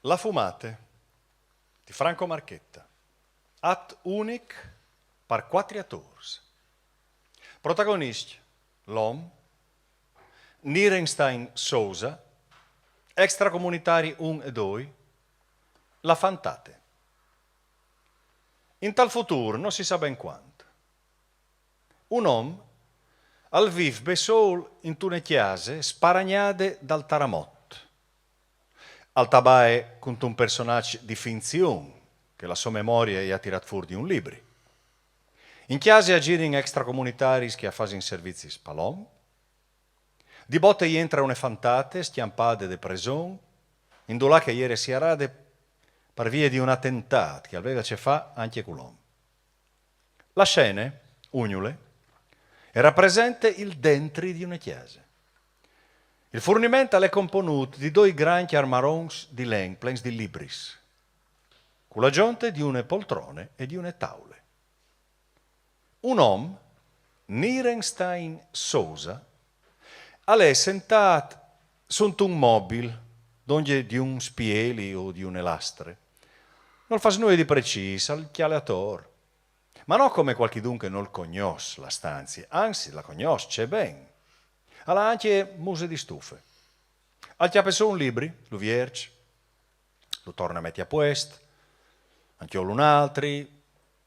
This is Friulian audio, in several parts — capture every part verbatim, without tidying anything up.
La fumate di Franco Marchetta. At unic par cuatri atôrs. Protagonist: l'om, Nierenstein Sousa, extracomunitari un e doi, la fantate. Intal futûr no si sa ben cuant. Un om al vîf bessôl intune cjase sparagnade dal taramot. Al tabae cuntun personaç di finzion che la sô memorie i à tirât fûr di un libri. In cjase a zirin extracomunitaris che a fasin servizis pal om. Di bote i jentre une fantate scjampade de preson, indulà che e jere siarade par vie di un atentât che al veve a ce fâ ancje cul om. La scene, ugnule, e rapresente il dentri di une cjase. Il furniment al è componût di doi grancj armarons di len plens di libris, cu la zonte di une poltrone e di une taule. Un om, Nierenstein Sousa, al è sentât suntun mobil, dongje di un spieli o di une lastre. Nol fâs nuie di precîs, al cjale ator. Ma no come cualchidun che nol cognòs la stanzie, anzit, la cognòs ce ben. Al à ancje muse di stufe. Al cjape sù un libri, lu vierç, lu torne a meti a puest, ancjol un altri,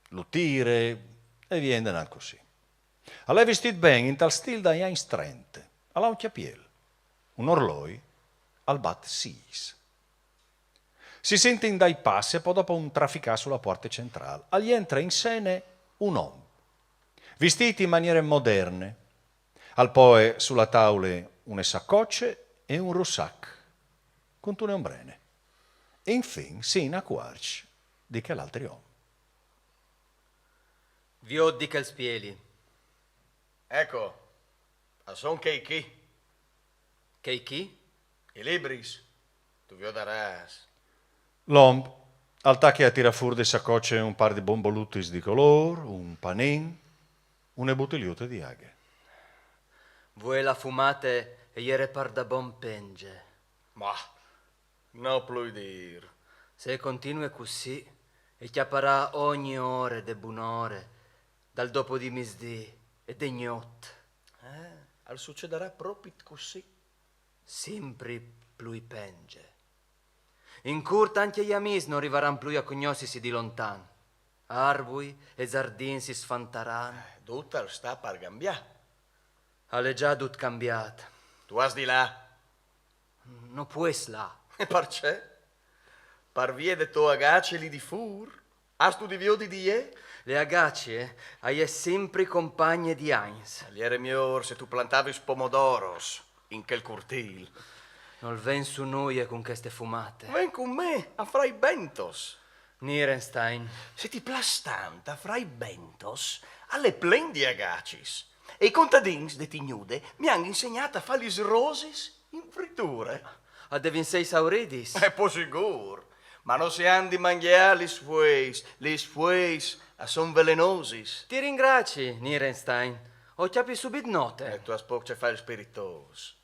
lu tire, e vie indenant cussì. Al è vistît ben intal stîl dai agns trente, al à un cjapiel, un orloi, al bat sîs. Si sintin dai pas e po dopo un traficâ su la puarte centrâl. Al jentre in sene un om, vistît in maniere moderne. Al poie su la taule une sacoce e un russac, cuntune ombrene. Infin si inacuarç di chel altri om. Viôt di chel spieli. Eco, a son chei chi. Chei chi? I libris. Tu viodarâs. L'om al tache a tirâ fûr de sacoce un pâr di bombolutis di colôr, un panin, une butiliute di aghe. Vuê la fumate e jere pardabon pence. Ma, no plui dîr. Se e continue cussì, e cjaparà ogni ore de bunore, dal dopo di misdì e de gnot. Eh, al sucedarà propit cussì. Simpri plui pence. In curt ancje i amîs no rivaran plui a cognossisi di lontan. Arbui e zardins si sfantaran. Eh, dut al sta par cambiâ. Al è za dut cambiât. Tu âs di lâ. No pues lâ. E parcè? Par vie de tô agace li di fûr? Âstu di viodi di jê? Le agace e je simpri compagne di agns. Al jere miôr se tu plantavis pomodoros in chel curtîl. Nol ven sù nuie cun cheste fumate. Ven cun me a Frai Bentos. Nierenstein. Se ti plâs tant a Frai Bentos, al è plen di agacis. E i contadins de Tignude mi àn insegnât a fâ lis rosis in friture. A devin sei sauridis. E po sigûr. Ma no si àn di mangjâ lis fueis, lis fueis a son velenosis. Ti ringrazi, Nierenstein. O cjapi subit note. E tu âs pôc ce fâ il spiritôs.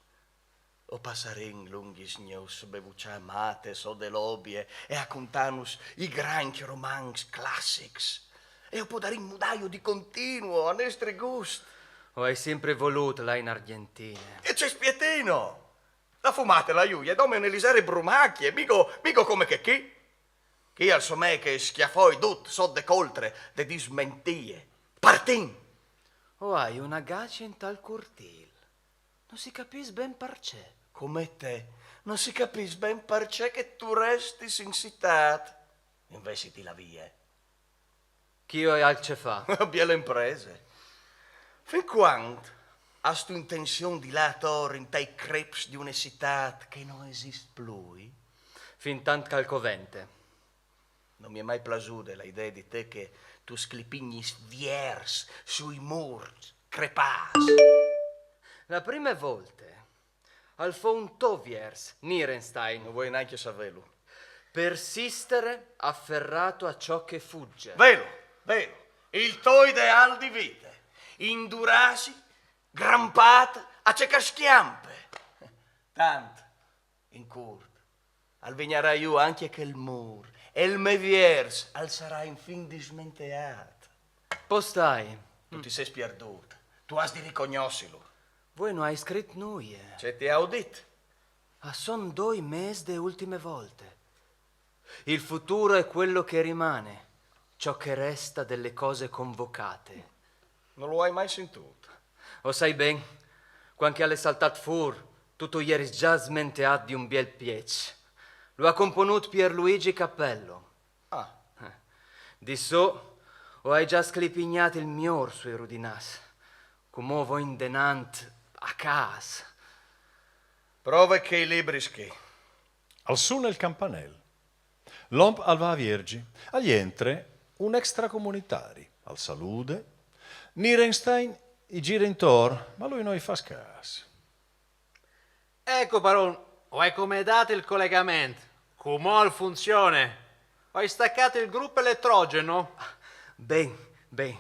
O passarìn lungjis gnots a bevuçâ mate sot de lobie e a contânus i grancj romans classics. E o podarìn mudâju di continuo a nestri gust. O ai simpri volût lâ in Argjentine. E ce spietino! La fumate là jù e je dome une lizere brumacje, migo, migo come che chi. Chi al somee che e scjafoi dut sot de coltre de dismentie. Partìn! O ai un agaci intal curtîl. No si capìs ben parcè. Come te, no si capìs ben parcè che tu restis in citât, invezit di lâ vie. Chi o ai alc ce fâ? Biele imprese. Fin cuant âstu intenzion di lâ ator intai creps di une citât che no esist plui? Fin tant che al covente. No mi è mai plasude la idee di te che tu sclipignis viers sui mûrs crepâts. La prime volte al fo un to viers, Nierenstein. No vuei nancje savêlu. Persistere afferrato a ciò che fugge. Velu, velu, il to ideâl di vite. Indurâsi grampât a ce che al scjampe. Tant, in curt, Al vignarà jù ancje chel mûr, e il me viers al sarà infin dismenteât. Po stai. Tu ti sês pierdût. Tu âs di ricognossilu. Vuê no ai scrit nuie. Ce ti aio dit? A son doi mês de ultime volte. Il futuro è quello che rimane, ciò che resta delle cose convocate. No lu ai mai sintût. O sai ben, cuant che al è saltât fûr, tu tu jeris za smenteât di un biel pieç. Lu à componût Pierluigi Cappello. Ah. Eh. Di sô o ai za sclipignât il miôr sui rudinâs. Cumò o voi indenant a câs. Prove chei libris chi. Al sune il campanel. L'om al va a vierzi. Al jentre un extracomunitari. Al salude. Nierenstein i zire intor, ma lui no i fâs câs. Eco, paron, o ai comedât il colegament. Cumò al funzione. O ai stacât il grup eletrogeno. Ben, ben.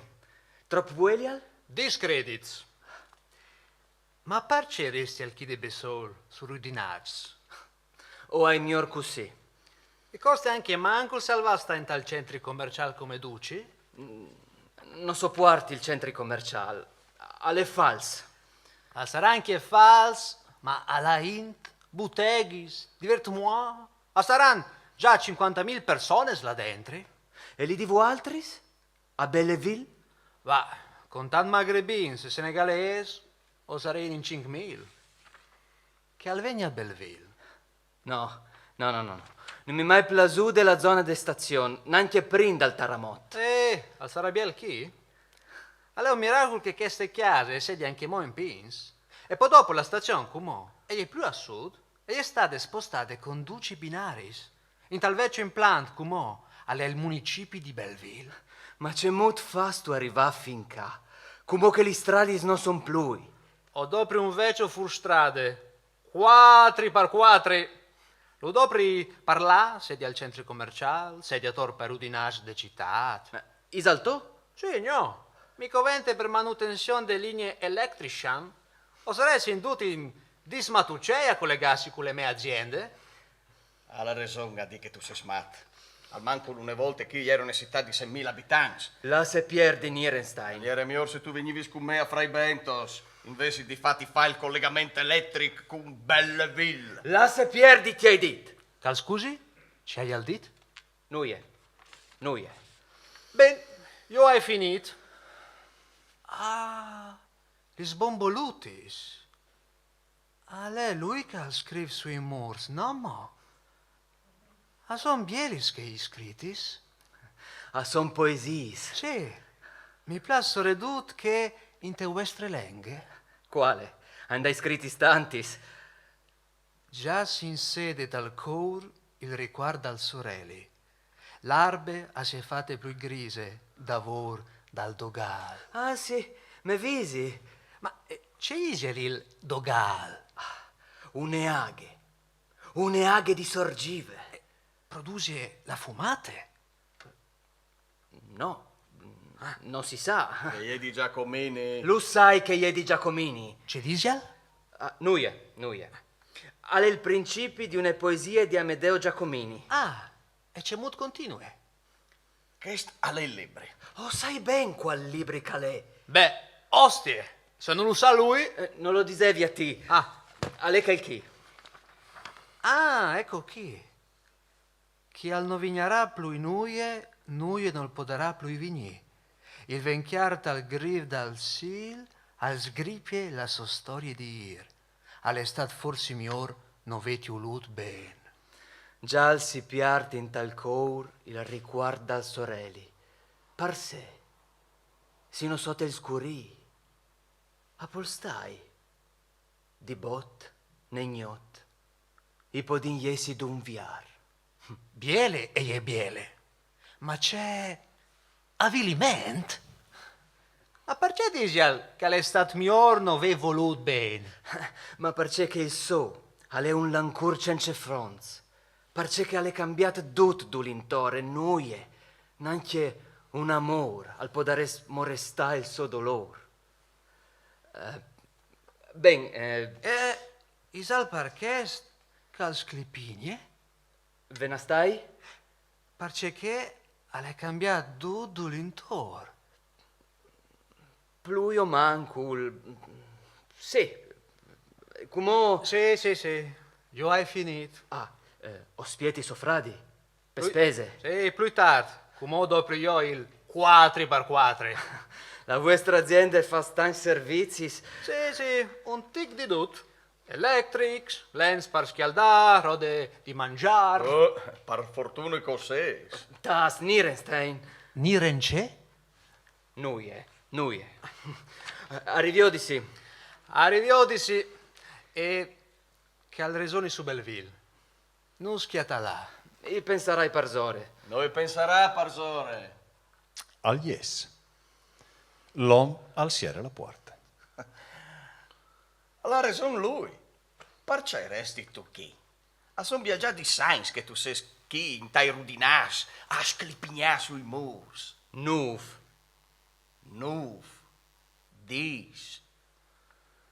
Trop vuelial? Dîs credits. Ma parcè restial chi de bessôl, sui rudinaçs? O ai miôr cussì. E coste ancje mancul se al va a stâ intal centri comerciâl come ducj? Mm, no sopuarti il centri comerciâl. Al è fals. Al sarà ancje fals, ma al à int, buteghis, divertiments. A saran za cincuantemil personis là dentri. E li di vualtris? A Belleville? Va, contant magrebins e senegalês, o sarìn in cincmil. Che al vegni a Belleville. No, no, no, no, no. No mi è mai plasude la zone de stazion, nancje prin dal taramot. Eh, al sarà biel chi? Al è un miracul che cheste cjase e sedi ancjemò in pîts. E po dopo la stazion cumò e je plui a sud, e je stade spostade cun ducj i binaris. Intal vecjo implant cumò al è il municipi di Belleville. Ma cemût fâstu a rivâ fin ca? Cumò che li stradis no son plui. O dopri un vecjo fûrstrade, cuatri par cuatri. Lu dopri par lâ, sedi al centri comerciâl, sedi ator pai rudinaçs de citât. Ma isal to? Sì, gno. Mi covente par manutenzion de ligne electrician. O sarès indut in dismatucei a colegâsi cu le mê aziende. Al à reson a dî che tu sês mat. Almancul une volte chi e jere une citât di sîs mil abitants. Lasse pierdi, Nierenstein. Al jere miôr se tu vignivis cun me a Fray Bentos, invezit di fâti fâ il colegament eletric cun Belleville. Lasse pierdi, ti ai dit. Che al scusi? Ce aial dit? Nuie. Nuie. Ben, jo o ai finît. Ah, lis bombolutis. Al è lui che al scrîf sui mûrs, no mo? A son bielis chei scritis? A son poesiis. Sì, mi plâs soredut chê inte vuestre lenghe. Cuale? A 'nd ai scritis tantis. Za si insede tal cour il ricuart dal soreli. L'arbe a si è fate plui grise, davôr dal dogâl. Ah, sì, me visi. Ma, eh, ce isal il dogâl? Une aghe. Une aghe di sorgive. Eh, produsie la fumate? No, no si sa. Che e je di Giacomini? Lu sai che e je di Giacomini. Ce disial? Ah, nuie, nuie. Al è il principi di une poesie di Amedeo Giacomini. Ah, e cemût continue? Chest al è il libri. O sai ben cuâl libri che al è. Beh, ostie, se no lu sa lui. Eh, no lu disevi a ti. Ah. Al è chel chi. Ah, eco chi. Chi al no vignarà plui nuie, nuie nol podarà plui vignî. Il vencjâr tal grîf dal cîl al sgripie la sô storie di îr. Al è stât forsi miôr no vêti ulût ben. Za al si piart intal cour il ricuart dal soreli. Parsè? Si no sot il scurî. A pol stâi? Di bot, ne gnot, i podìn jessi d'un viar. Biele e je biele. Ma ce aviliment? Ma parcè disial che al è stât miôr no vê volût ben? Ma parcè che il so al è un lancûr cence fronts. Parcè che al è cambiât dut dulintor e nuie, nancje un amôr al podarès mo restâ il so dolôr. Eh, ben, eh, Eh, isal par chest che al sclipigne? Ve na stai? Parcè che al è cambiât dut dul'intor. Plui o mancul. Sì. Cumò... Sì, sì, sì. Jo o ai finît. Ah, eh, o spieti so fradi. Pe spese. Sì, plui tart. Cumò o dopri jo il cuatri par cuatri. La vuestra aziende e fâs tancj servizis. Sì, sì, un tic di dut. Electrics, lents par scjaldâ, robe di mangjâ. Oh, par fortune che o sês. Tâs, Nierenstein. Nieren ce? Nuie, nuie. A riviodisi. A riviodisi. E che al resoni su Belville. No scjatâ là. I pensarai parsore. No i pensarà parsore. Al jes. L'om al siere la puarte. Al à reson lui. Parcè restistu chi? A son bielzà dîs agns che tu sês chi intai rudinâs a sclipignâ sui mûrs. Nûf. Nûf. Dîs.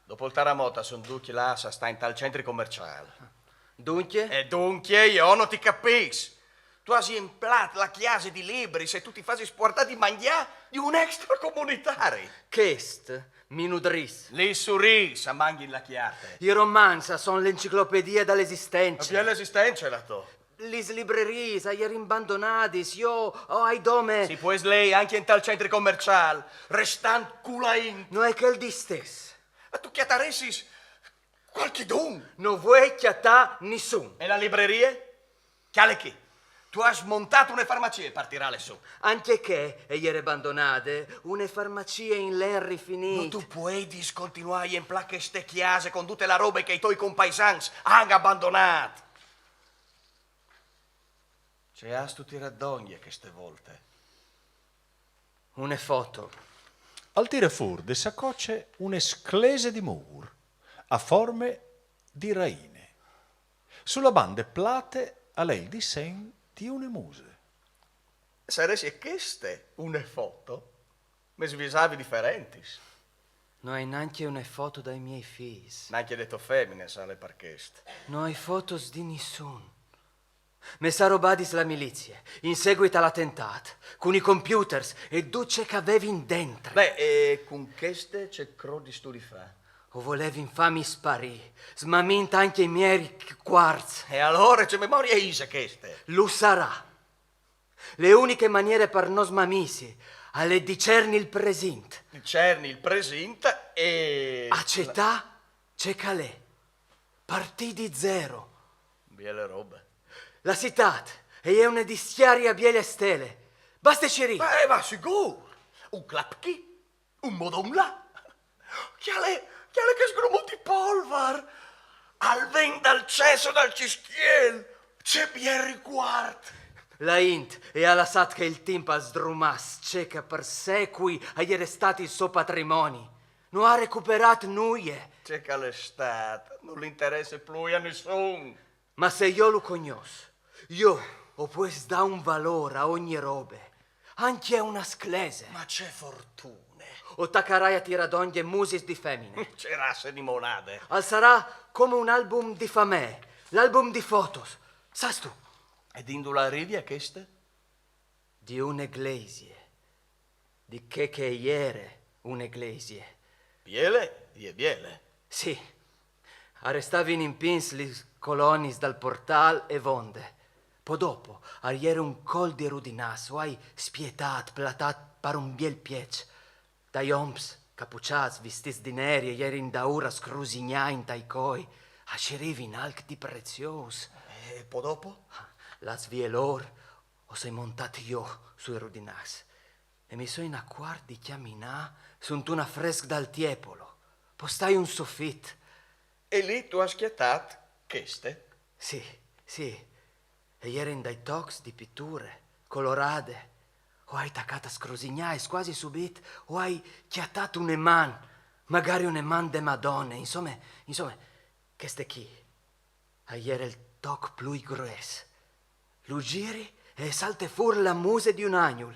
Dopo il taramot a son ducj lâts a stâ intal centri comerciâl. Duncje? E duncje jo no ti capìs. Tu âs jemplât la cjase di libris e tu ti fasis puartâ di mangjâ di un extracomunitari. Chest mi nudrìs. Li surîs a mangjin la cjate. I romans a son l'enciclopedie da l'esistence. Biele esistence la tô. Lis libreriis a jerin bandonadis, jo o ai dome... Si pues lei ancje intal centri comerciâl, restant cu la int. No è chel distès. Ma tu cjataressis cualchidun. No vuei cjatâ nissun. E la librerie? Cjale chi. Tu âs montât une farmacie par tirâle sù. Ancje chê e jere bandonade, une farmacie in len rifinît. No tu puedis continuâ a jemplâ cheste cjase cun dute la robe che i toi compaisans a àn bandonât. Ce âstu tirât dongje cheste volte? Une foto. Al tire fûr de sa coce une sclese di mûr, a forme di raine. Su la bande plate al è il disen di une muse. Saressie cheste une foto? Me svisavi diferentis. No ai nancje une foto dai miei fîs. Nancje de tô femine, sale par chest. No ai fotos di nissun. Me àn robadis la milizie, in seguit al atentât, cun i computers e dut ce che a vevin dentri. Beh, e cun cheste ce crodistu di fâ? O volevin fâmi sparî, smamint ancje i miei cuarts. E alore ce memorie ise cheste? Lu sarà. Le uniche maniere par no smamîsi al è dicerni il presint. Dicerni il presint e... Acetâ ce che al è. Partî di zero. Biele robe. La citât e je une discjarie a biele stele. Baste cirî. Ma, eh, ma sigûr! Un clap chi, un modon là. Cjale, cjale chest grumut di polvar. Al ven dal ces o dal cjistiel. Ce biel ricuart! La int e à lassât che il timp al sdrumàs ce che par secui al jere stât il so patrimoni. No à recuperât nuie. Ce che al è stât no li interesse plui a nissun. Ma se jo lu cognòs, jo o pues dâ un valôr a ogni robe, ancje a une sclese. Ma ce fortune! O tacarai a tirâ dongje musis di femine. Ce rasse di monade! Al sarà come un album di famee, l'album di fotos, sâstu? E di indulà rivie cheste? Di une glesie. Di chê che e jere une glesie. Biele, e je biele. Sì. A restavin impins lis colonis dal portâl e vonde. Po dopo, al jere un col di rudinâs, o ai spietât, platât par un biel pieç. Dai oms, capuçâts, vistîts di neri, a jerin daûr a scrusignâ intai coj, a cirivin alc di preziôs. E po dopo? Lâts vie lôr, o soi montât jo sui rudinâs. E mi soi inacuart di cjaminâ suntun afresc dal Tiepolo, po stâi un sofit. E li tu âs cjatât cheste? Sì, sì. E jerin dai tocs di piture, colorade. O ai tacât a scrusignâ e cuasi subit o ai cjatât une man, magari une man de Madone, insome, insome, cheste chi. A jere il toc plui grues. Lu ziri e e salte fûr la muse di un agnul.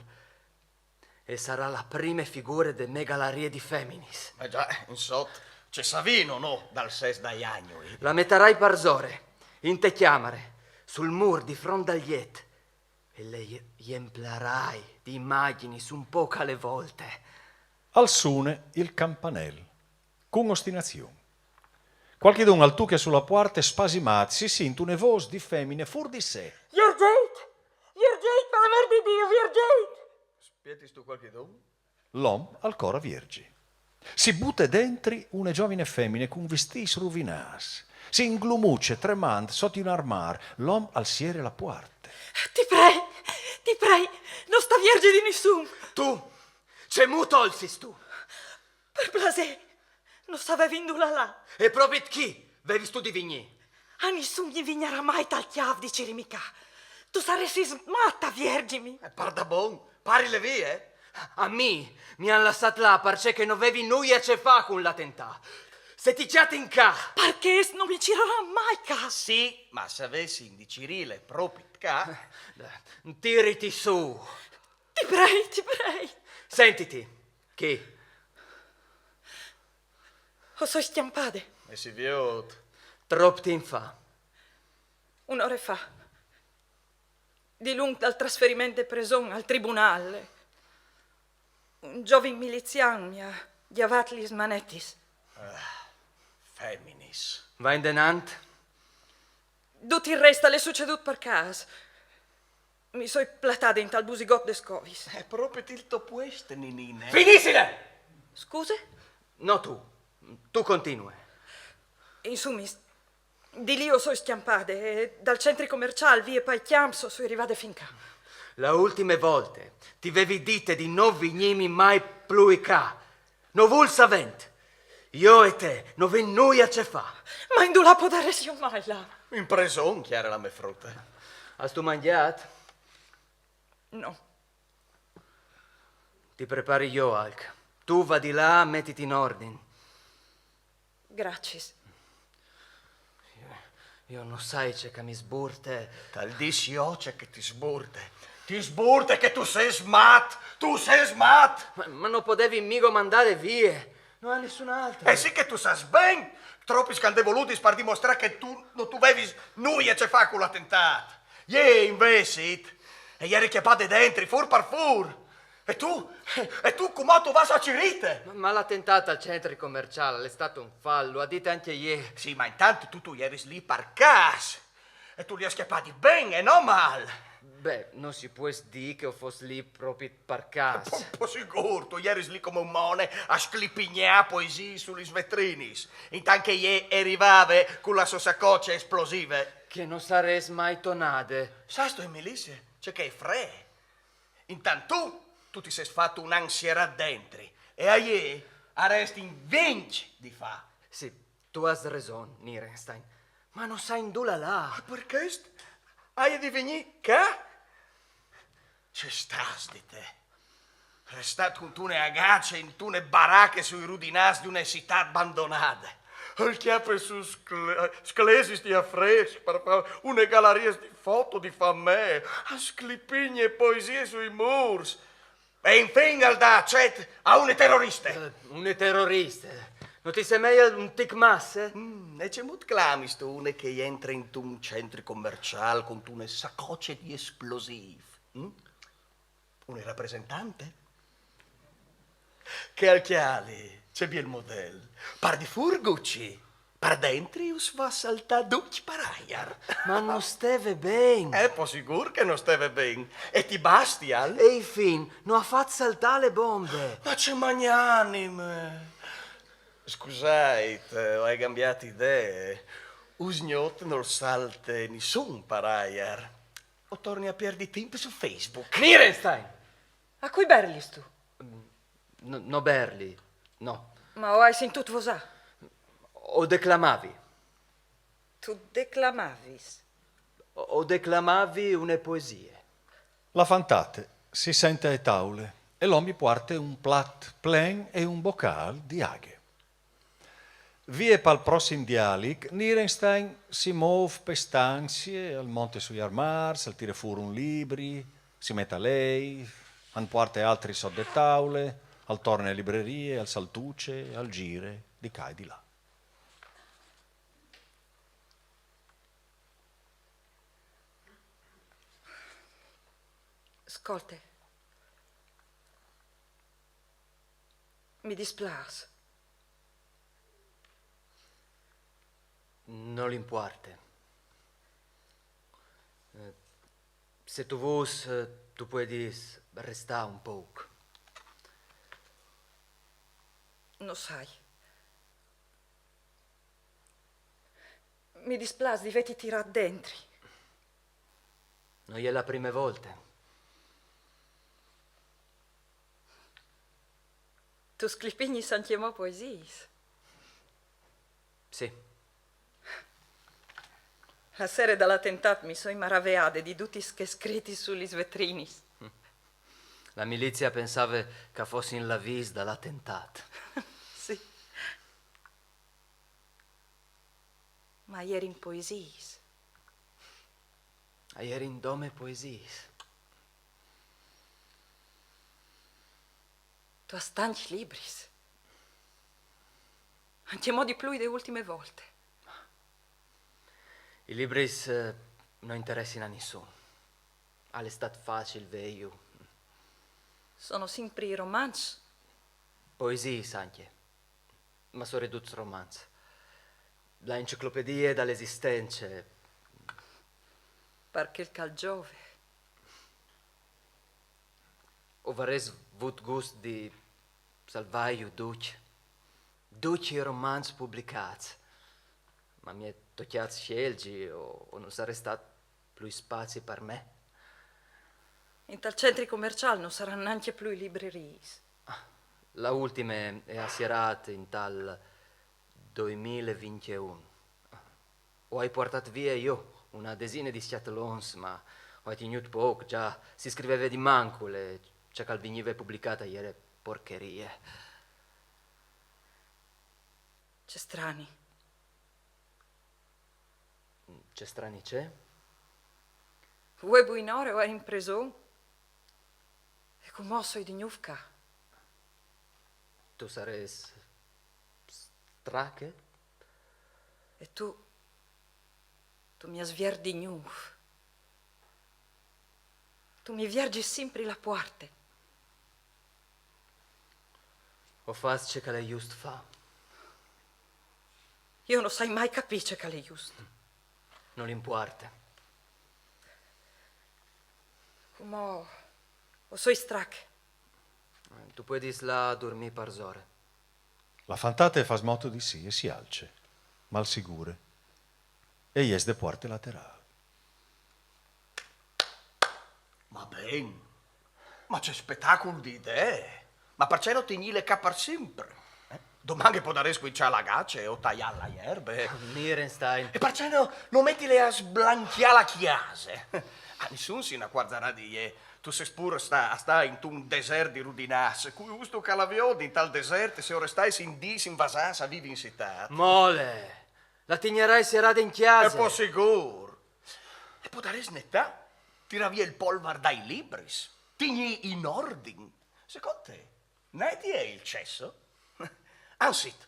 E sarà la prime figure de mê galarie di feminis. Eh za, insot, ce savìno nô dal sès dai agnui? La metarai parsore, inte cjamare. sul mûr di front dal jet, e le je-, jemplarai di imagjinis un pôc a le volte. Al sune il campanel, cun ostinazion. Cualchidun al tuche su la puarte spasimât, si sint une vôs di femine fûr di se. Viergeit! Viergeit, par amôr di Diu, viergeit! Spietistu cualchidun? L'om al cor a viergi. Si bute dentri une zovine femine cun vistîts ruvinâts. Si inglumuce tremant sot di un armâr, l'om al siere la puarte. Ti prei, ti prei, no sta viergi di nissun. Tu! Cemût olsistu? Par plasê, no savevi indulà lâ. E propit chi vevistu di vignî? A nissun gni vignarà mai tal cjâf di cirîmi ca. Tu saressis mat a viergjimi. Eh, pardabon, parile vie, eh? A mi mi àn lassât lâ parcè che no vevi nuie a ce fâ cun l'atentât. Se ti cjatin ca! Parcè no mi ciraràn mai ca. Sì, ma se a vessin di cirîle propit ca... Tiriti sù! Ti prei, ti prei. Sentiti, chi? O soi scjampade. E si viôt. Trop timp fa? Une ore fa. Dilunc dal trasferiment de preson al tribunâl. Un zovin milizian mi à gjavât lis manetis. Feminis. Va indenant. Dut il rest al è sucedût par câs. Mi soi platade intal busigot des covis. Al è propit il to puest, ninine. Finissile! Scuse? No tu. Tu continue. Insumis, di li o soi scjampade e dal centri comerciâl vie pai cjamps o soi rivade fin ca. La ultime volte ti vevi dite di no vignîmi mai plui ca. No vûl savênt. Jo e te no vin nuie a ce fâ. Ma indulà podaressio mai lâ? In preson, cjare la mê frute. Âstu mangjât? No. Ti prepari jo alc. Tu va di là, metiti in ordin. Graciis. Jo no sai ce che mi sburte. Tal dîs jo ce che ti sburte. Ti sburte che tu sês mat! Tu sês mat! Ma, ma no podevi migo mandâle vie. No à nissun altri. E sì che tu sâs ben! Tropis che a àn volût par dimostrâ che tu no tu vevis nuie a ce fâ cu l'atentât. Jê, invezit, e jere cjapade dentri, fûr par fûr. E tu? E tu cumò tu vâs a cirîte? Ma, ma l'atentât al centri comerciâl al è stât un fal, lu à dit ancje jê. Sì, ma intant tu, tu jeris li par câs. E tu li âs cjapadi ben e no mâl. Beh, no si pues dî che o fos li propit par câs. Po, po sigûr, tu jeris li come un mone a sclipignâ poesiis su lis vetrinis, intant che jê e rivave cu la sô sacoce esplosive. Che no sarès mai tonade. Sâstu, Milizie, ce che e je free? Intant tu, tu ti sês fat un an sierât dentri, e a jê a restin vincj di fâ. Sì, tu âs reson, Nierenstein. Ma no sai indulà lâ. E par chest aie di vignî ca? Ce stâs di te? Restât cuntune agace intune barache sui rudinâts di une citât bandonade. Al cjape sù sclesis di afrescs, par fâ une galarie di foto di famee, al sclipigne poesiis sui mûrs. E infin al dà acet a une teroriste. Eh, une teroriste? No ti semeie un tic masse? Mm, e cemût clamistu une che e jentre intun centri comerciâl cuntune sacoce di esplosîfs? Mm? Une rapresentante? Che al cjali, ce biel model. Par di fûr, Gucci. Par dentri us fâs saltâ ducj par aiar. Ma no steve ben. Eh, po sigûr che no steve ben. E ti bastial? E infin, no à fat saltâ le bombe. Ma ce magnanime! Scusait, o ai cambiât idee. Usgnot nol salte nissun par aiar. O torni a pierdi timp su Facebook. Nierenstein! A cui berlistu? No, no berli, no. Ma o ai sintût vosâ. O declamavi. Tu declamavis? O declamavi une poesie. La fantate si sente ae taule e l'om i puarte un plat plen e un bocâl di aghe. Vie pal prossim dialic, Nierenstein si môf pe stanzie, al monte sui armârs, al tire fûr un libri, si met a lei, an puarte altri sot de taule, al torne a librerie, al saltuce, al gire di ca e di là. Scolte. Mi displâs. Nol impuarte. Eh, se tu vûs, eh, tu puedis restâ un pôc. No sai. Mi displâs di vêti tirât dentri. No je la prime volte. Tu sclipignis ancjemò poesiis? Sì. La sere dal atentât mi soi maraveade di dutis chês scritis su lis vetrinis. La milizie e pensave che a fossin lavîs dal atentât. Sì. Ma a jerin poesiis. A jerin dome poesiis. Tu âs tancj libris. Ancjemò di plui de ultime volte. I libris, eh, no interessin a nissun. Al è stât facil vêju. Sono simpri romançs. Poesiis ancje. Ma soredut romançs. La enciclopedie da la esistence. Par chel che al zove. O varès vût gust di salvâju ducj. Ducj i romançs publicâts. Ma mi è tocjât sielzi o, o no sarès stât plui spazi par me. Intal centri comerciâl no saran nancje plui libreriis. La ultime e à sierât intal doi mil e vincjeun. O ai puartât vie jo una desine di scjatolons, ma o ai tignût pôc, za si scriveve di mancul e ce che al vignive publicât e jere porcherie. Ce strani. Ce strani ce? Vuê buinore o jeri in preson. E cumò o soi di gnûf ca. Tu sarès strache? E tu, tu mi âs viert di gnûf. Tu mi vierzis simpri la puarte. O fâs ce che al è just fâ. Jo no sai mai capî ce che al è just. Nol impuarte. Cumò o soi strache. Tu puedis lâ a durmî parsore. La fantate e fâs moto di sì e si alce, malsigure, e e jes de puarte laterâl. Ma ben, ma ce spetacul di idee! Ma parcè no tignîle ca par simpri? Eh? Doman e podarès scuinçâ la gace o taiâ la jerbe. Nierenstein. E parcè no, no metile a sblancjâ la cjase? A nissun si inacuarzarà di jê. Tu sês pûr a stâ, a stâ intun desert di rudinâts. Cui vustu che la viodi intal desert se o restais in dîs invasâts a vivi in citât? Mole! La tignarai sierade in cjase. E po sigûr. E podarès netâ, tirâ vie il polvar dai libris, tignî in ordin. Secont te, net je il cesso? Anzit,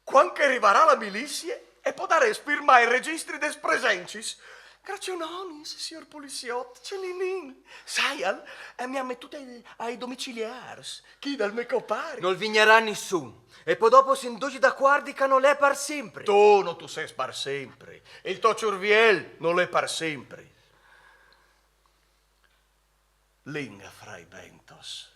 cuant che e rivarà la milizie, e podarès firmâ il registri des presencis. Graciononis, siôr puliziot, ce ninin. Saial, eh, mi àn metût ai, ai domiciliârs, chi dal me copari. Nol vignarà nissun. E po dopo sin ducj dacuardi che nol è par simpri. Tu no tu sês par simpri. Il to çurviel nol è par simpri. Lin a Fray Bentos.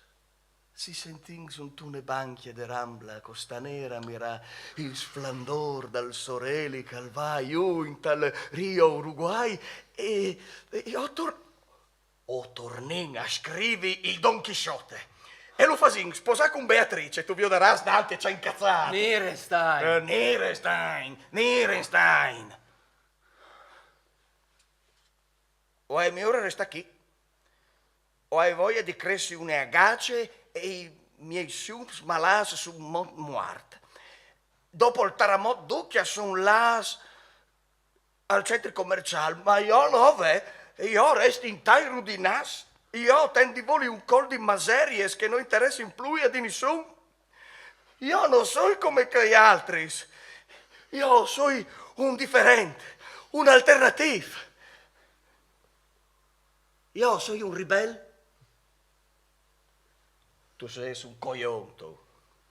Si sentìn suntune bancje de Rambla costanera a mirâ il splendôr dal soreli che al va jù intal Rio Uruguay e, e o tor-, o tornìn a scrivi il Don Chisciote. E lu fasìn sposâ cun Beatrice, tu viodarâs Dante ce incaçade. Nierenstein. Eh, Nierenstein, Nierenstein. O ai miôr restâ chi. O ai voie di cressi une agace e i miei siums malâts a son mo-, muarts. Dopo il taramot ducj a son lâts al centri comerciâl, ma jo no, ve, jo o resti intai rudinâts, jo o ten di voli un col di maseriis che no interessin plui a di nissun. Jo no soi come chei altris. Jo o soi un diferent, un alternatîf. Jo o soi un ribel Tu sês un cojon, tu.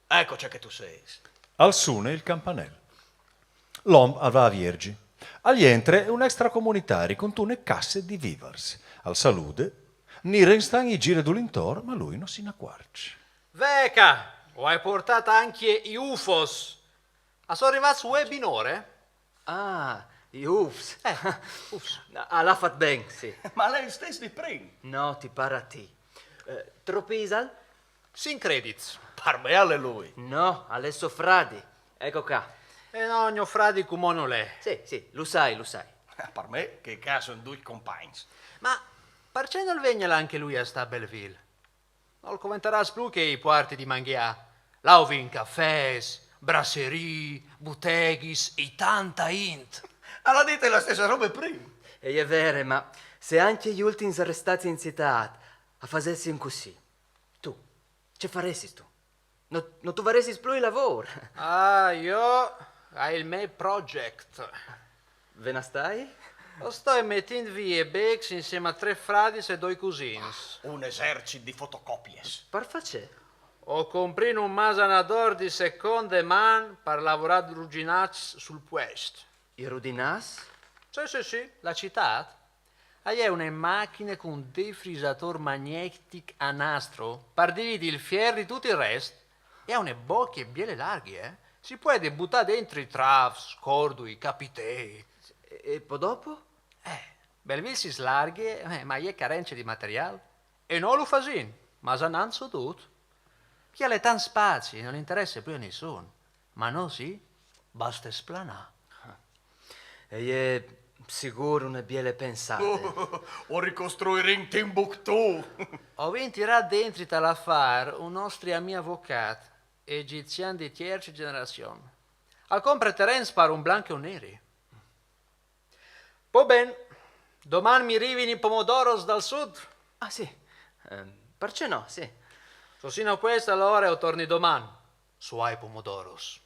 Eco ce che tu sês. Al sune il campanel. L'om al va a viergi. Al jentre un extracomunitari cuntune casse di vivars. Al salude. Nierenstein i gire dulintor, ma lui no si inacuarç. Ve ca, o ai puartât ancje i ufos. A son rivâts vuê binore? Ah, i ufs. Eh, ufs. Al à fat ben, sì. Ma al è il stes di prin. No, ti par a ti. Eh, trop isal? Cinc credits. Par me al è lui. No, al è so fradi. Eco ca. Eh no, gno fradi cumò nol è. Sì, sì, lu sai, lu sai. Par me che ca a son doi compagns. Ma parcè nol vegnial ancje lui a stâ a Belleville? Nol coventarà plui che i puarti di mangjâ. Là o vin cafès, brasserie, buteghis e tanta int. Al à dite la stesse robe prin. E je vere, ma se ancje i ultins arestâts in citât a fasessin cussì, tu, ce faressis tu? No, no tu varessis plui lavôr. Ah, jo o ai il me project. Ve na stai? O stoi metint vie bêçs insiemi a trê fradis e doi cusins. Un esercit di fotocopiis. Par fâ ce? O comprìn un masanadôr di seconde man par lavorâ rudinaçs sul puest. I rudinaçs? Sì, sì, sì, la citât. A je une machine cun defrisadôr magnetic a nastro par dividi il fier di dut il rest. E à une bocje biele larghe, eh? Si puede butâ dentri trafs, cordui, capitei. E, e po dopo? Eh, Belleville si slarghe, eh, ma a je carence di materiâl. E nô lu fasìn, masanant su dut. Chi al è tant spazi, nol interesse plui a nissun. Ma nô sì, baste splanâ. E je sigûr une biele pensade. O ricostruirìn Timbuktu. O vin tirât dentri tal afâr un nostri amì avocât, egizian di tierce gjenerazion. Al compre terens par un blanc e un neri. Po ben, doman mi rivin i pomodoros dal sud. Ah, sì. Ehm, parcè no, sì. Se o sin a puest, alore o torni doman, suai pomodoros.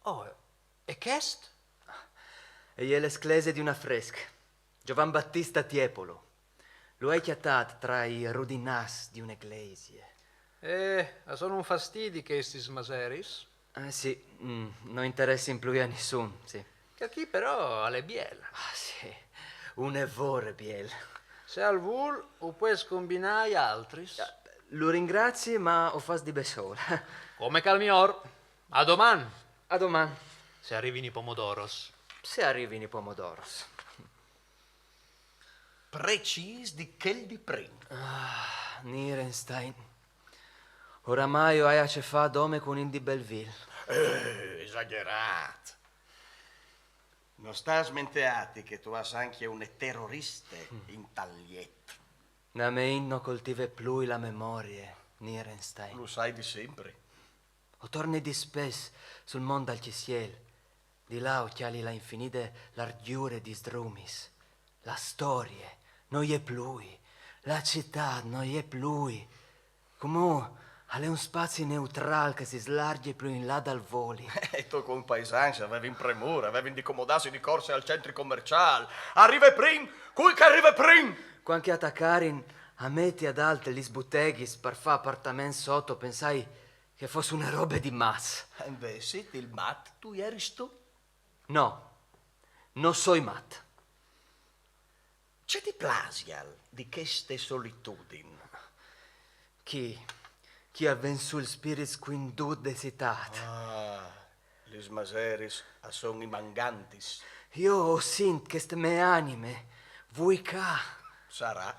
Oh, e chest? E je la sclese di un afresc. Giovan Battista Tiepolo. Lu ai cjatât tra i rudinaçs di une glesie. Eh, a son un fastidi chestis maseris. Eh, sì, mm, no interessin plui a nissun, sì. Che chi però al è biel. Ah, sì, une vore biel. Se al vûl, o pues combinâ i altris. Lu ringrazi, ma o fâs di bessôl. Come che al è miôr. A doman. A doman. Se a rivin i pomodoros. Se a rivin i pomodoros. Precîs di chel di prin. Ah, Nierenstein. Oramai o ai a ce fâ dome cun int di Belleville. Eh, esagjerât. No sta smenteâti che tu âs ancje une teroriste intal jet. La me int no coltive plui la memorie, Nierenstein. Lu sai di simpri. O torni dispès sul mont dal Cisiel. Di là o cjali la infinide largjure di sdrumis. La storie no je plui. La citât no je plui. Cumò al è un spazi neutrâl che si slargje plui in là dal voli. E i to compaisans a vevin premure, a vevin di comodâsi di corse al centri comerciâl. A rive prin, cui che al rive prin! Cuant che a tacarin a meti adalt lis buteghis par fâ apartaments sot, o pensai che e fos une robe di mats. Invezit il mat tu jeris tu. No, no soi mat. Ce ti plasial di cheste solitudin? Chi, chi al ven sù il spirit scuindût de citât. Ah, lis maseris a son i mangantis. Jo o sint cheste mê anime vuê ca. Sarà.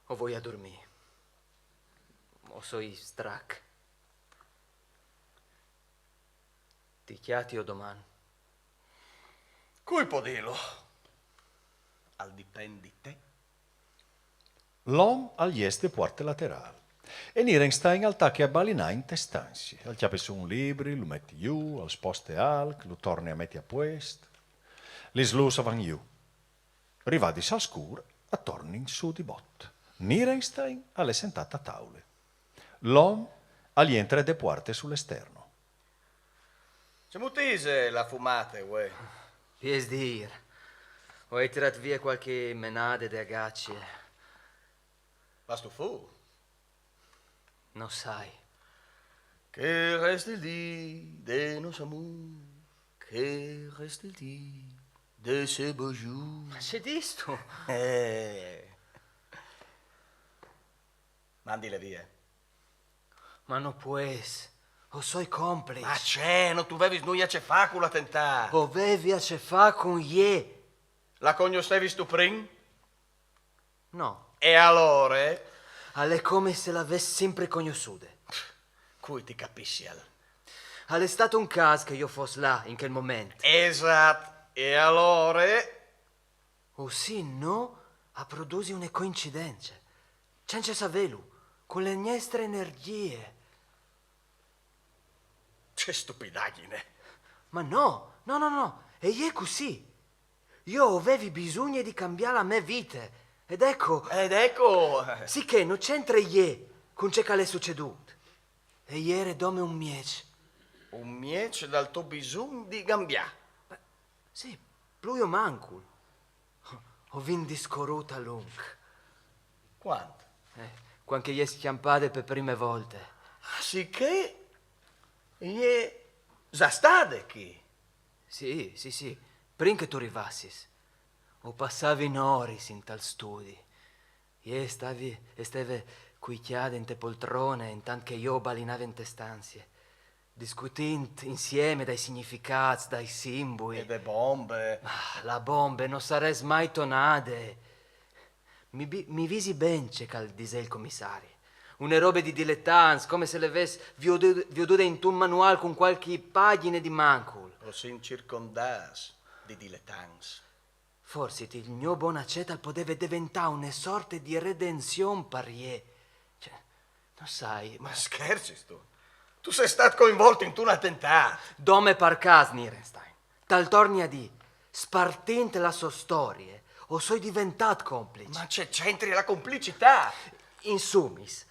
O voi a durmî. O soi strac. Ti cjatio doman. Cui po dîlu? Al dipent di te. L'om al jes de puarte laterâl. E Nierenstein al tache a balinâ inte stanzie. Al cjape sù un libri, lu meti jù, al sposte alc, lu torne a meti a puest. Lis lûs a van jù. Rivadis al scûr, a tornin sù di bot. Nierenstein al è sentât a taule. L'om al jentre de puarte sul esterno. Cemût ise la fumate, vuê? Piês di îr. O ai tirât vie cualchi menade de agacie. Vâstu fûr? No sai. Que reste-t-il dî de nosse amour? Que reste-t-il dî de ce beau jour? Ma ce distu? Eh. Mandile vie. Ma no pues. O soi compliç. Ma ce, no tu vevis nuie a ce fâ cul atentât. O vevi a ce fâ cun jê. La cognossevistu prin? No. E alore? Al è come se la ves simpri cognossude. Cui ti capissial? Al è stât un câs che jo o fos là, in chel moment. Esat. E alore? O sin nô a produsi une coincidence. Cence savêlu, cu le nestre energjie. Ce stupidagjine. Ma no, no, no, no, e je cussì. Jo o vevi bisugne di cambiâ la mê vite. Ed eco. Ed eco. Sichè no centre jê cun ce che al è sucedût. E jere dome un mieç. Un mieç dal to bisugn di cambiâ. Sì, plui o mancul. O vin discorût a lunc. Cuant? Eh, cuant che e je scjampade pe prime volte. Ah, sichè e je za stade chi? Sì, sì, sì, prin che tu rivassis. O passavin oris intal studi. Jê e stavi, e steve cuicjade inte poltrone, intant che jo o balinave inte stanzie, discutint insiemi dai significâts, dai simbui. E de bombe. Ah, la bombe no sarès mai tonade. Mi, bi- mi visi ben ce che al disè il comissari. Une robe di diletants, come se le ves viodu- viodude intun manuâl cun cualchi pagjine di mancul. O sin circondâts di diletants. Forsit il gno bon acet al podeve deventâ une sorte di redenzion par jê. Cioè, no sai, ma... Ma scherzistu? Tu sês stât coinvolt intun atentât. Dome par câs, Nierenstein. Tal torni a dî, spartint la sô storie, o soi deventât compliç. Ma ce centri la complicitât? Insumis,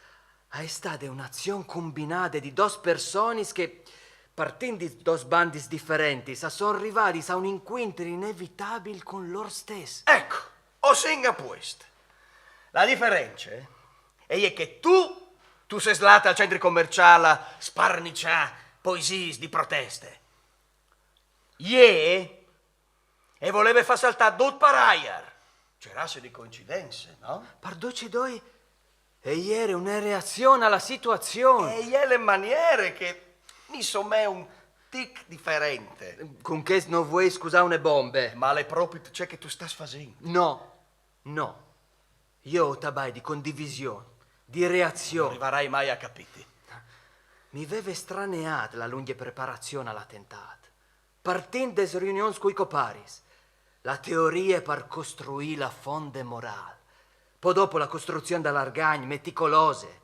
a è stade une azion combinade di dôs personis che, partint di dôs bandis diferentis, a son rivadis a un incuintri inevitabil cun lôr stes. Eco, o sin a puest. La diference e je che tu, tu sês lât al centri comerciâl a sparniçâ poesiis di proteste. Jê e voleve fâ saltâ dut par aiar. Ce raze di coincidence, no? Par ducj i doi e jere une reazion a la situazion. E je le maniere che mi somee un tic diferente. Cun chest no vuei scusâ une bombe. Ma al è propit ce che tu stâs fasint. No, no. Jo o tabai di condivision, di No reazion. rivarai mai a capîti. Mi veve straneât la lungje preparazion al atentât. Partint des riunions cui coparis. La teorie par costruî la fonde morâl. Po dopo la costruzion dal argagn meticolose.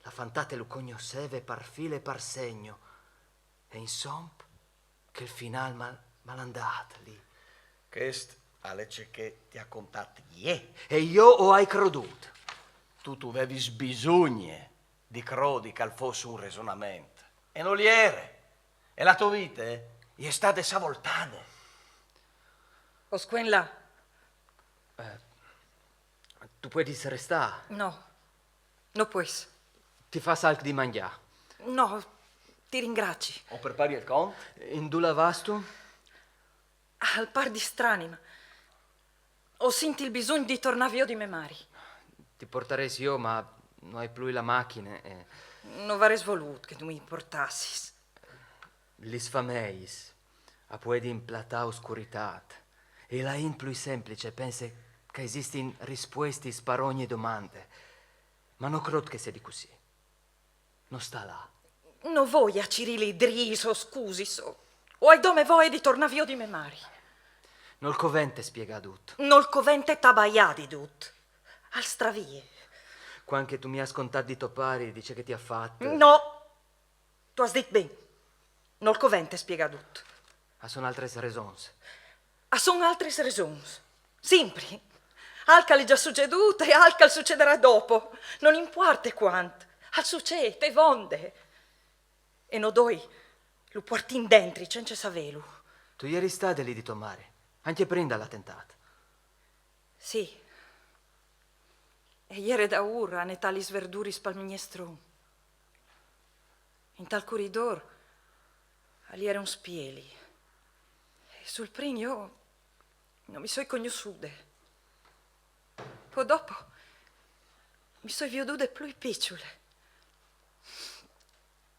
La fantate lu cognosseve par fîl e par segno. E insom, chel finâl mal, malandât li. Chest al è ce che ti à contât jê. E jo o ai crodût. Tu, tu vevis bisugne di crodi che al fos un resonament. E nol jere. E la tô vite e je stade savoltade. O scuen lâ. Tu puedis restâ. No, no pues. Ti fâs alc di mangjâ. No, ti ringrazi. O prepari il cont? Indulà vâstu? Al pâr di strani, ma o sint il bisugn di tornâ a viodi mê mari. Ti portarès jo, ma no ai plui la machine. E... No varès volût che tu mi portassis. Lis fameis a puedin platâ oscuritât. E la int plui semplice pense che a esistin rispuestis par ogni domande. Ma no crôt che sedi cussì. No sta lâ. No voi a cirî lidrîs o scusis. O ai dome voie di tornâ a viodi mê mari. Nol covente spiegâ dut. Nol covente tabaiâ di dut. Al stravie. Cuant che tu mi âs contât di to pari, di ce che ti à fat. No. Tu âs dit ben. Nol covente spiegâ dut. A son altris resons. A son altris resons. Simpri. Alc al è za sucedût e alc al sucederà dopo. Nol impuarte cuant. Al sucêt, e vonde. E nô doi lu puartìn dentri, cence savêlu. Tu jeris stade li di tô mari, ancje prin dal atentât. Sì. E jere daûr a netâ lis verduris pal mignestron. Intal coridôr al jere un spieli. E sul prin jo no mi soi cognossude. Po dopo mi soi viodude plui piçule.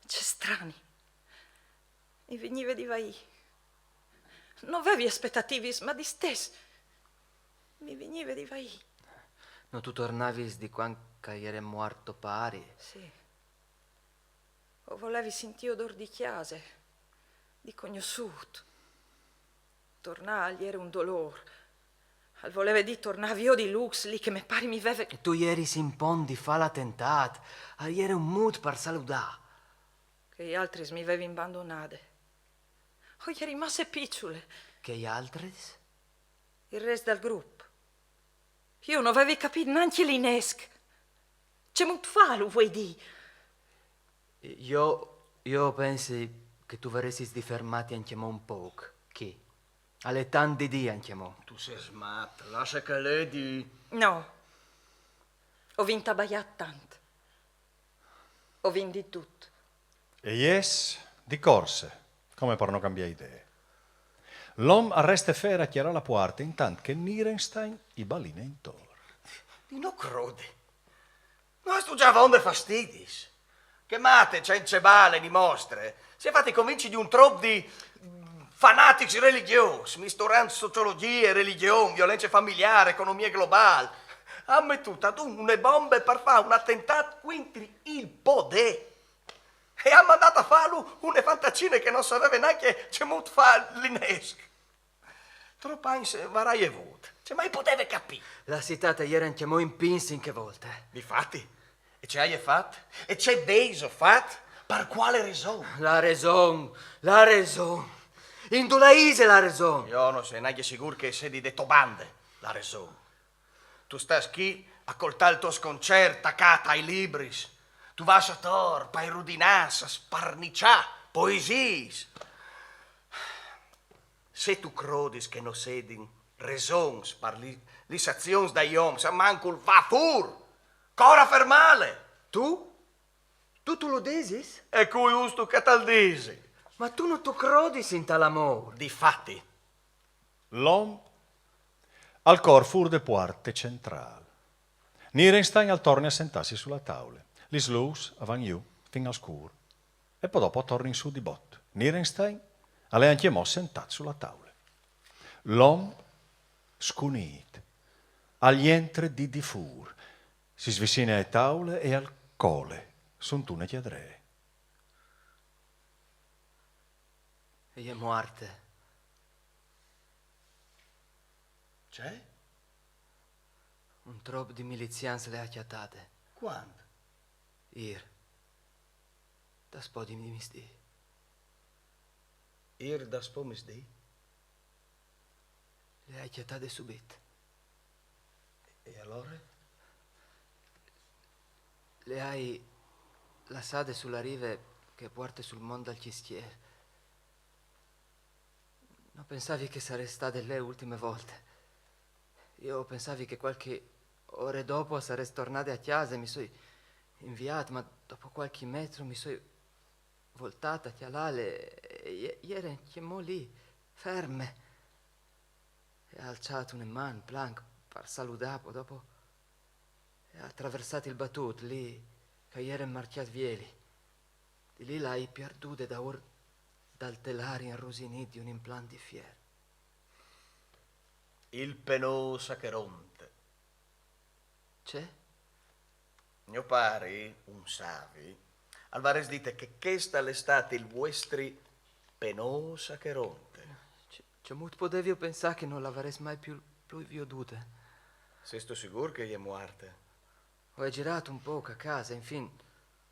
Ce strani. Mi vignive di vaî. No vevi aspetativis, ma distès mi vignive di vaî. No tu tornavis di cuant che al jere muart to pari? Sì. O volevi sintî odôr di cjase, di cognossût. Tornâ al jere un dolôr. Al voleve dî tornâ a viodi Lux, li che me pari mi veve... E tu jeris in pont di fâ l'atentât. Al jere un mût par saludâ. Chei altris mi vevin bandonade. O jeri masse piçule. Chei altris? Il rest dal grup. Jo no vevi capît nancje l'inesc. Cemût fâlu, vuei dî? Jo, jo o pensi che tu varessis di fermâti ancjemò un pôc, chi. Al è tant di dî ancjemò. Tu sês mat, lasse che al ledi. No. O vin tabaiât tant. O vin dit dut. E jes di corse, come par no cambiâ idee. L'om al reste fer a cjarâ la puarte, intant che Nierenstein i baline intor. Di no crodi. No âstu za vonde fastidis? Chê mate, cence bale ni mostre, si è fate convinci di un trop di fanatics religjôs, misturant sociologjie, religjon, violence familiâr, economie globâl. A àn metût adun une bombe par fâ un atentât cuintri il podê. E a àn mandât a fâlu une fantacine che no saveve nancje cemût fâ l'inesc. Trop agns varaie vût. Ce mai podeve capî? La citât e jere ancjemò in pîts in chê volte. Difati. E ce aie fat? E ce vêso fat? Par cuale reson? La reson, la reson. Indulà ise la reson? Jo no soi nancje sigûr che e sedi de tô bande, la reson. Tu stâs chi a coltâ il to sconcert tacât ai libris. Tu vâs ator pai rudinâts a sparniçâ poesiis. Se tu crodis che no sedin resons par li, lis azions dai oms, almancul va fûr! Cor a fermâle! Tu? Tu, tu lu disis? E cui vûstu che tal disi? Ma tu no tu crodis intal amôr? Difati. L'om al cor fûr de puarte centrâl. Nierenstein al torne a sentâsi su la taule. Lis lûs a van jù fin al scûr. E po dopo a tornin sù di bot. Nierenstein al è ancjemò sentât su la taule. L'om, scunît, al jentre di di fûr, si svicine ae taule e al cole suntune cjadree. E je muarte. Ce? Un trop di milizians le à cjatade. Cuant? Îr. Daspò di misdì. Îr daspò misdì? Le ai cjatade subit. E alore? Le ai lassade su la rive che e puarte sul mont dal Cjistier. No pensavi che e sarès stade le ultime volte. Jo o pensavi che cualchi ore dopo e sarès tornade a cjase, mi soi inviât, ma dopo cualchi metro mi soi voltât a cjalâle e e jere ancjemò li, ferme. E à alçât une man, planc, par saludâ, po dopo e à traversât il batût, li che e jere marcjât Vieli. Di li le ai pierdude daûr dal telâr inrusinît di un implant di fier. Il penôs Acheronte. Ce? Gno pari, un savi, al varès dite che chest al è stât il vuestri penôs Acheronte. Ce, cemût podevio pensâ che no le varès mai plui, plui viodude? Sêstu sigûr che e je muarte? O ai zirât un pôc a cjase, infin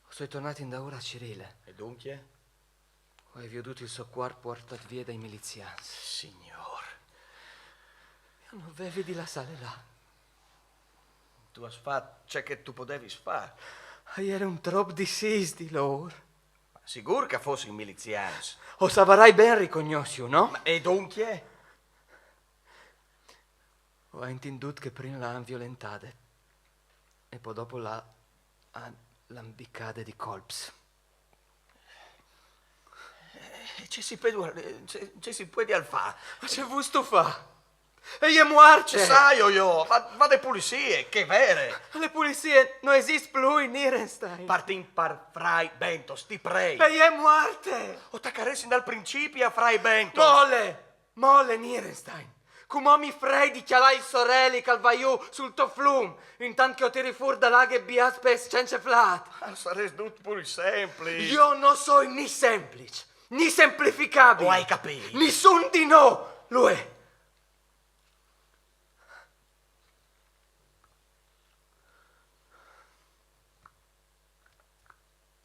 o soi tornât indaûr a cirîle. E duncje? O ai viodût il so cuarp puartât vie dai milizians. Signôr. Jo no vevi di lassâle là. Tu âs fat ce che tu podevis fâ. A jerin trop disîts di lôr. Sigûr che a fossin milizians. O savarai ben ricognossiju, no? Ma e duncje? O ai intindût che prin le àn violentade. E po dopo la à lambicade di colps. Eh, ce si puedial, ce, ce si puedial fâ? Ma ce vustu fâ? E je muarte! Ce saio jo, ma, ma de pulisie, chê vere. Le pulisie no esist plui in Nierenstein. Partìn par Fray Bentos, ti prei. E je muarte! O tacaressin dal principi a Fray Bentos. Mole! Mole, Nierenstein! Cumò mi frei di cjalâ il soreli che al va jù sul to flum, intant che o tiri fûr da la aghe biâts pes cence flât. Al sarès dut plui sempliç. Jo no soi ni sempliç, ni semplificabil. O ai capît. Nissun di nô lu è.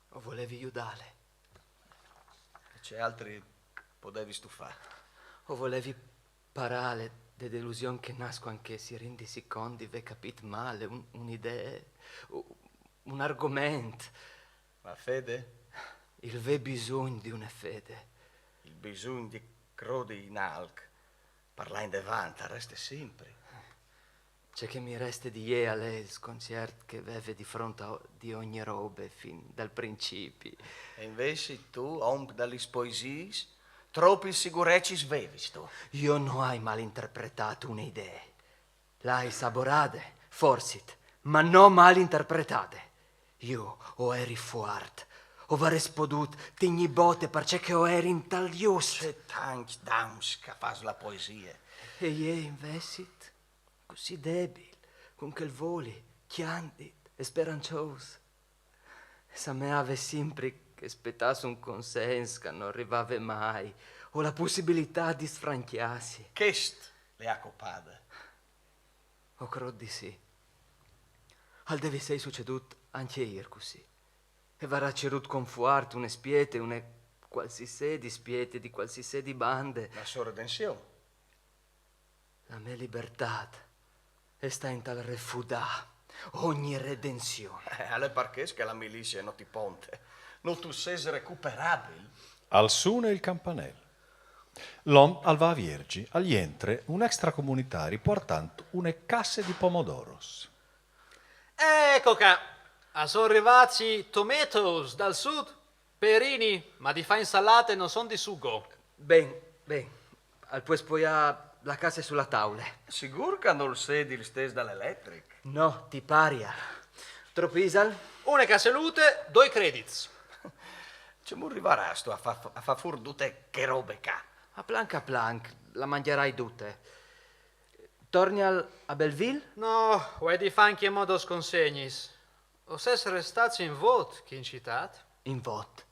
O volevi judâle. Ce altri podevistu fâ? O volevi parâle de delusion che nas cuant che si rindi cont di vê capît male un, une idee, u-, un argoment. La fede? Il vê bisugn di une fede. Il bisugn di crodi in alc, par lâ indevant, al reste simpri. Ce che mi reste di jê al è il sconciert che veve di front a o-, di ogni robe fin dal principi. E invezit tu, om da lis poesiis, tropis sigurecis vevistu. Jo no ai malinterpretât une idee. Le ai saborade, forsit, ma no malinterpretade. Jo o eri fuart, o varès podût tignî bote parcè che o eri intal just. Ce tancj dams che o fâs la poesie. E jê invezit, cussì debil, cun chel voli cjandit e speranciôs. Sameave simpri che spietàs un consens che no rivave mai, o la pussibilitât di sfrancjâsi. Chest le à copade. O crôt di sì. Al devi sei sucedût ancje îr cussì. E varà cirût confuart une spiete, une cualsisedi spiete di cualsisedi bande. La sô redension. La mê libertât e sta intal refudâ ogni redension. Eh, al è par chest che la milizie no ti ponte. No tu sês recuperabil. Al sune il campanel. L'om al va a viergi, al jentre un extracomunitari puartant une casse di pomodoros. Eco ca, a son rivâts i tomatoes dal sud. Perini, ma di fâ insalate no son di sugo. Ben, ben, al pues poiâ la casse su la taule. Sigûr che nol sedi il stes dal eletric? No, ti parial. Trop isal? Une casselute, doi credits. Cemût rivarastu a fâ, a fâ fûr dute chê robe ca? A planc a planc, la mangjarai dute. Tornial a Belleville? No, o ai di fâ ancjemò dôs consegnis. O sês restâts in vot chi in citât? In vot.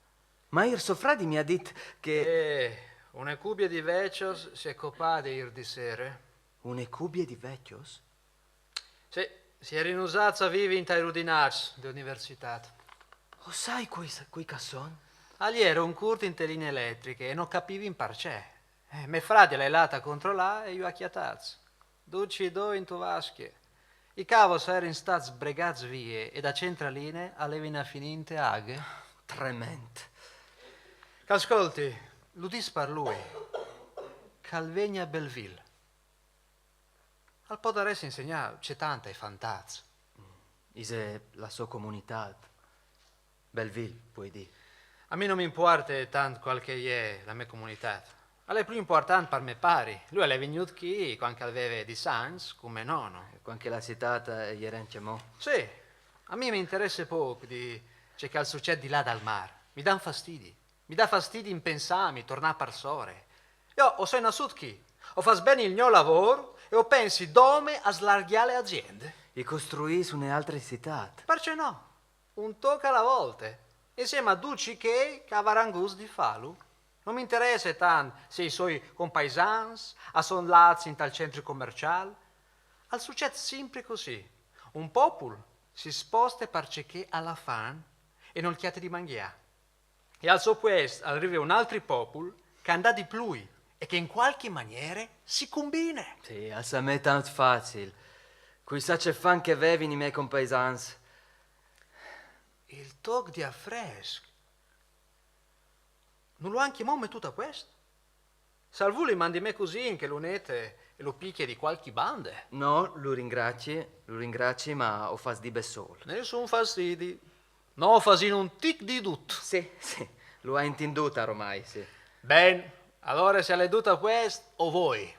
Ma îr so fradi mi à dit che... Eh, une cubie di vecjos si è copade îr di sere. Une cubie di vecjos? Sì, si jerin usâts a vivi intai rudinaçs de universitât. O sai cui, cui che a son? Al jere un curt inte linie eletriche e no capivin parcè. Eh, me fradi al è lât a controlâ e ju à cjatâts. Ducj i doi intu vascje. I cavos a jerin stâts sbregâts vie e da centraline a levin a finî inte aghe. Trement. Che al scolti, lu dîs par lui, che al vegni a Belleville. Al podarès insegnâ cetant ai fantats. Ise la sô comunitât. Belleville, puoi dî. A mi no mi impuarte tant cuâl che e je la mê comunitât. Al è plui impuartant par me pari. Lui al è vignût chi cuant che al veve dîs agns, cun me nono. Cuant che la citât e jere ancjemò. Sì, a mi mi interesse pôc di ce che al sucêt di là dal mâr. Mi dan fastidi. Mi dà fastidi impensâmi, tornâ parsore. Jo o soi nassût chi, o fâs ben il gno lavôr e o pensi dome a slargjâ le aziende. E costruî une altre citât. Parcè no? Un toc a la volte, insiemi a ducj chei che a varan gust di fâlu. No mi interesse tant se i soi compaisans a son lâts intal centri comerciâl. Al sucêt simpri cussì. Un popul si sposte parcè che al à fam e nol cjate di mangjâ. E al so puest al rive un altri popul che and à di plui e che in cualchi maniere si cumbine. Sì, al somee tant facil. Cui sa ce fam che a vevin i miei compaisans. Il toc di afresc. No lu à ancjemò metût a puest? Se al vûl i mandi me cusin che lu nete E lu picchie di qualchi bande? No, lu ringrazi, lu ringrazi, ma o fâs di bessôl. Nissun fastidi. No fasìn un tic di dut. Sì, sì, lu ai intindût aromai, sì. Ben, alore se al è dut a puest, o voi.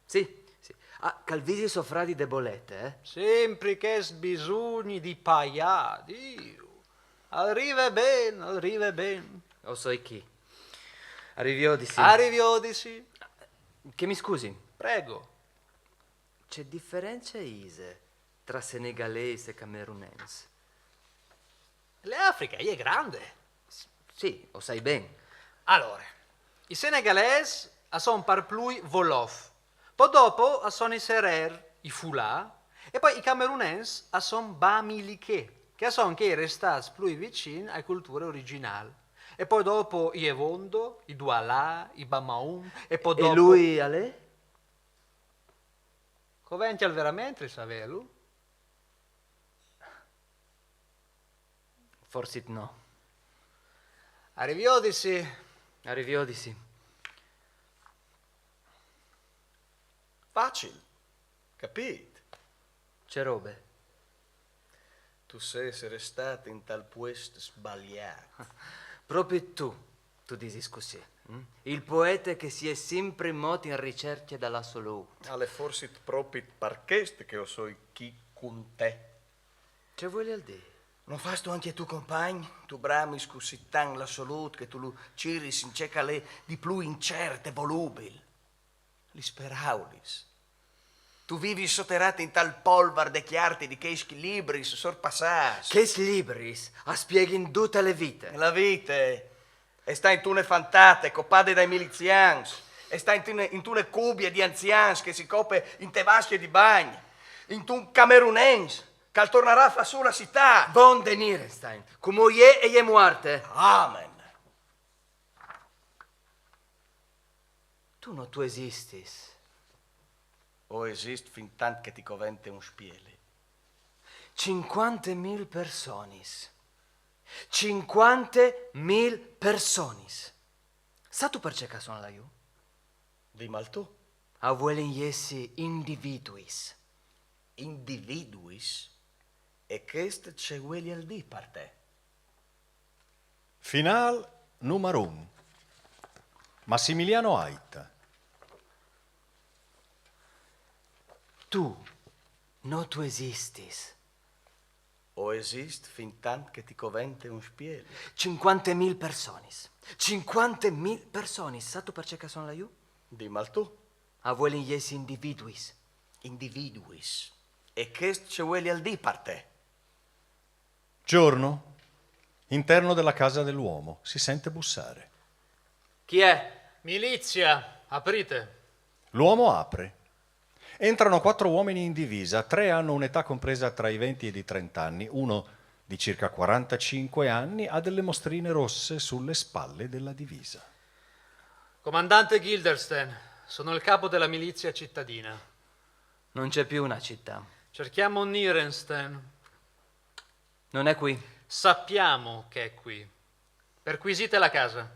Sì, sì. Ah, che al visi so fradi de bolete, eh? Simpri chest bisugni di paiâ, Diu. Al rive ben, al rive ben. O soi chi. Ariviodisi. Ariviodisi. Che mi scusi. Prego. Ce diference ise tra senegalês e camerunens? Le Afriche e je grande. Sì, o sai ben. Alore, i senegalês a son par plui wolof, po dopo a son i serer, i fulâ, e po i camerunens a son bamileke, che a son chei restâts plui vicin ae culture originâl. E po dopo i ewondo, i dualà, i bamaun, e po dopo... E lui al è? Covential verementri savêlu? Forsit no. Ariviodisi. Ariviodisi. Facil, capît? Ce robe? Tu sês restât intal puest sbaliât. Propit tu, tu disis cussì. Mm? Il poete che si è simpri mot in ricercje dal assolût. Al è forsit propit par chest che o soi chi cun te. Ce vuelial dî? No fâstu ancje tu compagn? Tu bramis cussì tant l'assolût che tu lu ciris in ce che al è di plui incert e volubil. Lis peraulis. Tu vivis soterât intal polvar de cjarti di chei libris sorpassâts. Chei libris a spieghin dute le vite. La vite e sta intune fantate copade dai milizians, e sta intune, intune cubie di anzians che si cope inte vascje di bagn, intun camerunens che al tornarà a fâ sù la citât. Von de Nierenstein, cumò e je, e je muarte. Amen. Tu no tu esistis. O esist fintant che ti covente un spieli. Cincuante mil personis. Cincuante mil personis. Sâstu parcè che a son laiù? Dimal tu. A vuelin jessi individuis. Individuis? E chest ce vuelial dî par te? Finâl numar un. Massimiliano Aita. Tu no tu esistis. O esist fintant che ti covente un spieli. Cincuante mil personis. Cincuante mil personis. Sâstu parcè che a son laiù? Dimal tu. A vuelin jessi individuis. Individuis. E chest ce vuelial dî par te? Giorno. Interno della casa dell'uomo. Si sente bussare. Chi è? Milizia, aprite. L'uomo apre. Entrano quattro uomini in divisa, tre hanno un'età compresa tra i venti ed i trenta anni, uno di circa quarantacinque anni ha delle mostrine rosse sulle spalle della divisa. Comandante Gilderstein, sono il capo della milizia cittadina. Non c'è più una città. Cerchiamo Nierenstein. Non è qui. Sappiamo che è qui. Perquisite la casa.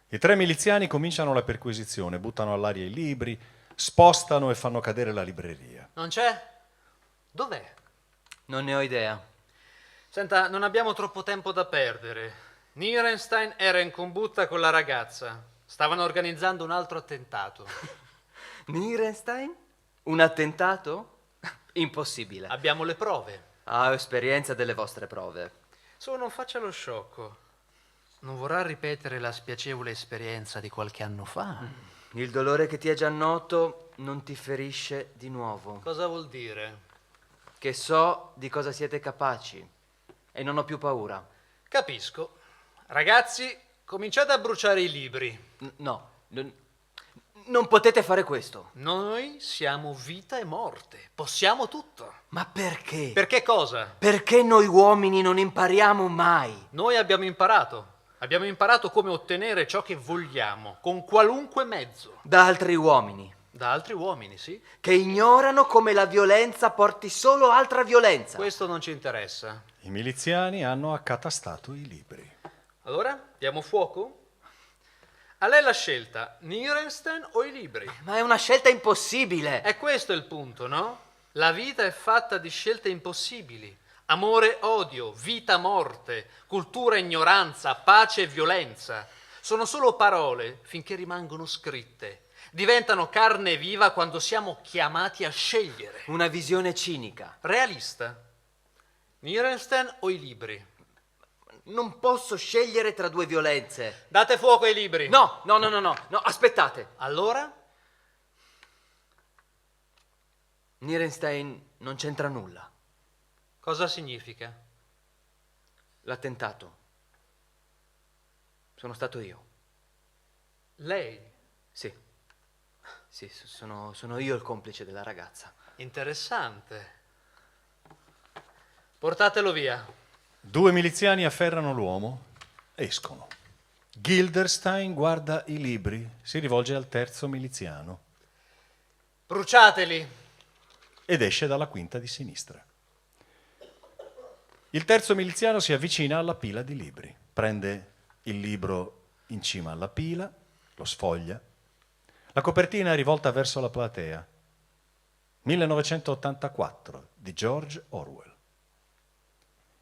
I tre miliziani cominciano la perquisizione, buttano all'aria i libri, spostano e fanno cadere la libreria. Non c'è? Dov'è? Non ne ho idea. Senta, non abbiamo troppo tempo da perdere. Nierenstein era in combutta con la ragazza. Stavano organizzando un altro attentato. Nierenstein? Un attentato? Impossibile. Abbiamo le prove. Ah, ho esperienza delle vostre prove. Su, non faccia lo sciocco. Non vorrà ripetere la spiacevole esperienza di qualche anno fa. Il dolore che ti è già noto non ti ferisce di nuovo. Cosa vuol dire? Che so di cosa siete capaci e non ho più paura. Capisco. Ragazzi, cominciate a bruciare i libri. N- no, non, non potete fare questo. Noi siamo vita e morte. Possiamo tutto. Ma perché? Perché cosa? Perché noi uomini non impariamo mai? Noi abbiamo imparato. Abbiamo imparato come ottenere ciò che vogliamo, con qualunque mezzo. Da altri uomini. Da altri uomini, sì. Che ignorano come la violenza porti solo altra violenza. Questo non ci interessa. I miliziani hanno accatastato i libri. Allora, diamo fuoco? A lei la scelta, Nierenstein o i libri? Ma è una scelta impossibile. È questo il punto, no? La vita è fatta di scelte impossibili. Amore, odio, vita, morte, cultura, ignoranza, pace e violenza. Sono solo parole finché rimangono scritte. Diventano carne viva quando siamo chiamati a scegliere. Una visione cinica. Realista. Nierenstein o i libri? Non posso scegliere tra due violenze. Date fuoco ai libri. No, no, no, no, no, no, aspettate. Allora? Nierenstein non c'entra nulla. Cosa significa? L'attentato. Sono stato io. Lei? Sì. Sì, s- sono, sono io il complice della ragazza. Interessante. Portatelo via. Due miliziani afferrano l'uomo, escono. Gilderstein guarda i libri, si rivolge al terzo miliziano Bruciateli. ed esce dalla quinta di sinistra. Il terzo miliziano si avvicina alla pila di libri, prende il libro in cima alla pila, lo sfoglia. La copertina è rivolta verso la platea. millenovecentottantaquattro di George Orwell.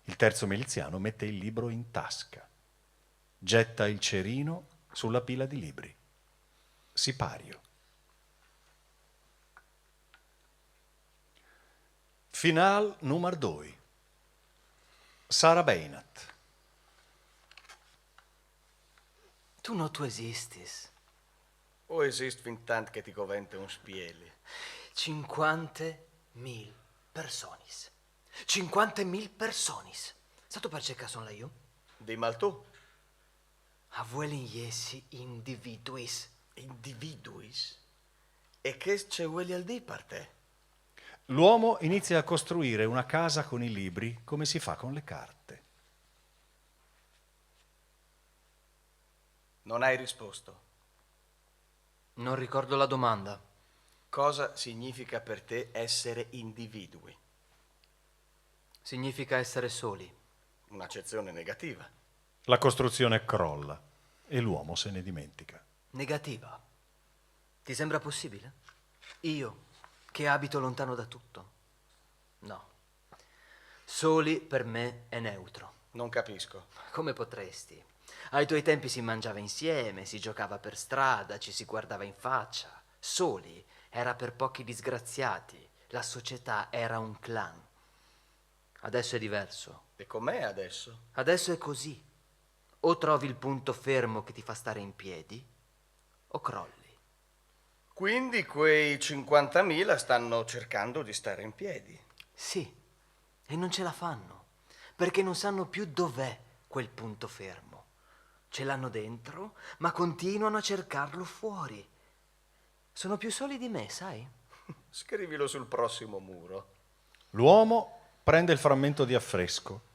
Il terzo miliziano mette il libro in tasca, getta il cerino sulla pila di libri. Sipario. Final numar doi. Sara Beinat. Tu no tu esistis. O esist fin tant che ti covente un spieli. Cinquante mil personis. Cinquante mil personis. Satu parcè ca son là jù? Dimal tu. A vuelin jessi individuis. Individuis? E chest ce vuelial dì par te? L'uomo inizia a costruire una casa con i libri come si fa con le carte. Non hai risposto. Non ricordo la domanda. Cosa significa per te essere individui? Significa essere soli. Un'accezione negativa. La costruzione crolla e l'uomo se ne dimentica. Negativa. Ti sembra possibile? Io, che abito lontano da tutto? No. Soli per me è neutro. Non capisco. Come potresti? Ai tuoi tempi si mangiava insieme, si giocava per strada, ci si guardava in faccia. Soli era per pochi disgraziati. La società era un clan. Adesso è diverso. E com'è adesso? Adesso è così. O trovi il punto fermo che ti fa stare in piedi, o crolli. Quindi quei cinquantamila stanno cercando di stare in piedi. Sì, e non ce la fanno, perché non sanno più dov'è quel punto fermo. Ce l'hanno dentro, ma continuano a cercarlo fuori. Sono più soli di me, sai? Scrivilo sul prossimo muro. L'uomo prende il frammento di affresco,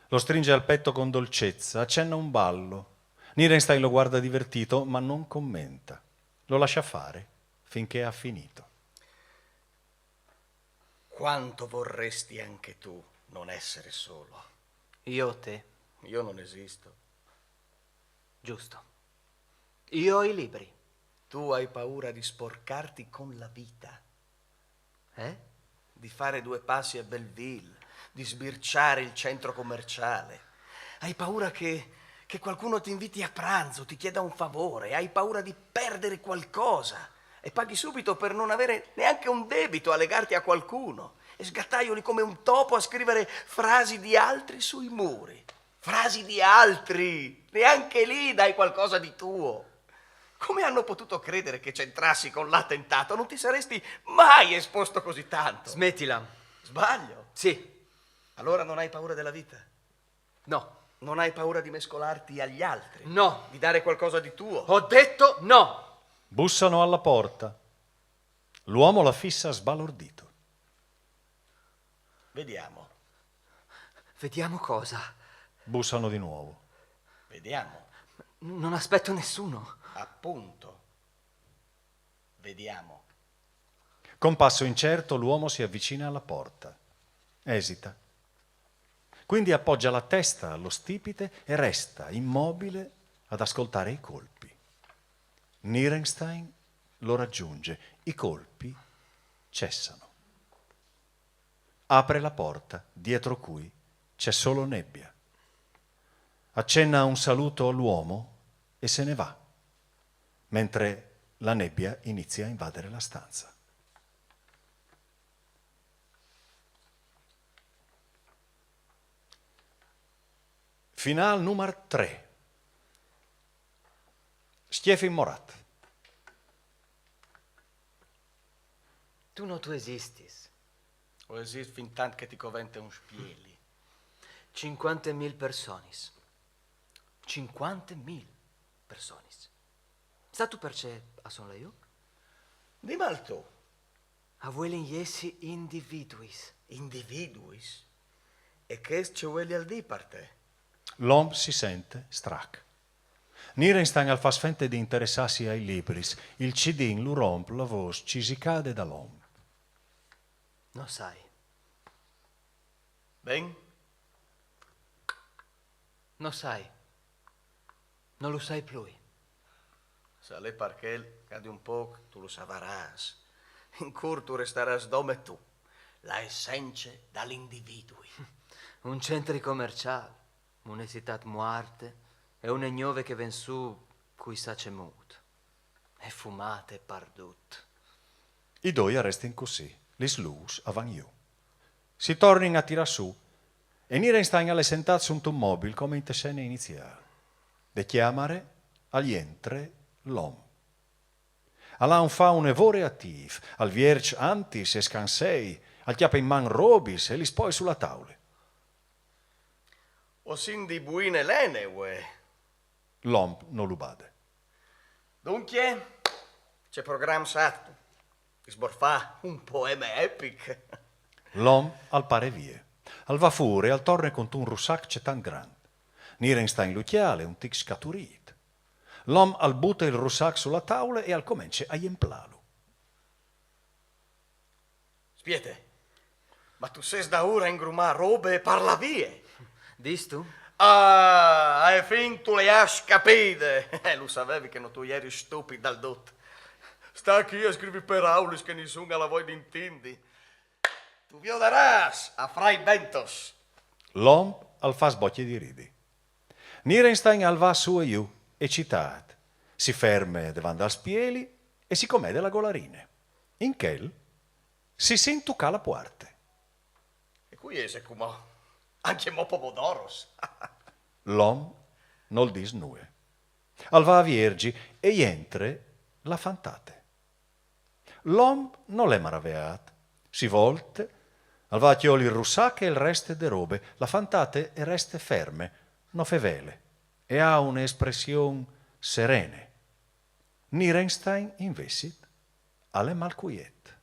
lo stringe al petto con dolcezza, accenna un ballo. Nierenstein lo guarda divertito, ma non commenta. Lo lascia fare finché ha finito. Quanto vorresti anche tu non essere solo? Io o te? Io non esisto. Giusto. Io ho i libri. Tu hai paura di sporcarti con la vita, Eh? di fare due passi a Belleville, di sbirciare il centro commerciale. Hai paura che, che qualcuno ti inviti a pranzo, ti chieda un favore, hai paura di perdere qualcosa e paghi subito per non avere neanche un debito a legarti a qualcuno. E sgattaioli come un topo a scrivere frasi di altri sui muri. Frasi di altri! Neanche lì dai qualcosa di tuo. Come hanno potuto credere che c'entrassi con l'attentato? Non ti saresti mai esposto così tanto. Smettila. Sbaglio? Sì. Allora non hai paura della vita? No. Non hai paura di mescolarti agli altri? No. Di dare qualcosa di tuo? Ho detto no. Bussano alla porta. L'uomo la fissa sbalordito. Vediamo. Vediamo cosa. Bussano di nuovo. Vediamo. Non aspetto nessuno. Appunto. Vediamo. Con passo incerto l'uomo si avvicina alla porta. Esita. Quindi appoggia la testa allo stipite e resta immobile ad ascoltare i colpi. Nierenstein lo raggiunge, i colpi cessano. Apre la porta, dietro cui c'è solo nebbia. Accenna un saluto all'uomo e se ne va, mentre la nebbia inizia a invadere la stanza. Final numar trê. Stjefin Morat. Tu no tu esistis. O esist fin tant che ti covente un spieli. Cincuantemil personis. Cincuantemil personis. Sâstu parcè a son lâ jù? Dimal tu. A vuelin jessi individuis. Individuis? E chest ce vuelial dî par te? L'om si sente strac. Nierenstein al fâs fente di interessâsi ai libris. Il cidin lu romp la vôs cisicade dal om. No sai. Ben? No sai. No lu sai plui. Se al è par chel, ca di un pôc tu lu savarâs. In curt tu restarâs dome tu, la essence dal individui. Un centri comerciâl, une citât muarte e une gnove che ven sù cui sa cemût. E fumate pardut. I doi a restin cussì, lis lûs a van jù. Si tornin a tirâ sù e Nierenstein al è sentât suntun mobil come inte sene iniziâl. De cjamare al jentre l'om. Al à un fâ une vore atîf, al vierç antis e scansei, al cjape in man robis e lis poie su la taule. O sin di buine lene, vuê. L'om no lu bade. Duncje, ce program sâstu? Sborfâ un poeme epic. L'om al pare vie. Al va fûr e al torne cuntun russac cetant grant. Nierenstein lu cjale, un tic scaturît. L'om al bute il russac su la taule e al comence a jemplâlu. Spiete, ma tu sês daûr a ingrumâ robe e parlâ vie? Distu? Ah, ae fin tu le âs capide! Eh, lu savevi che no tu jeris stupit dal dut. Sta chi a scrivi peraulis che nissun al à voie di intindi. Tu viodarâs a Fray Bentos. L'om al fâs bocje di ridi. Nierenstein al va sù e jù, ecitât. Si ferme devant dal spieli e si comede la golarine. In chel si sint tucâ la puarte. E cui ese cumò? Ancjemò pomodoros. L'om nol dîs nuie. Al va a vierzi e jentre la fantate. L'om nol è maraveât. Si volte, al va a cjoli il russac e il reste de robe. La fantate e reste ferme, no fevele, e à une espression serene. Nierenstein, invezit, al è malcuiet.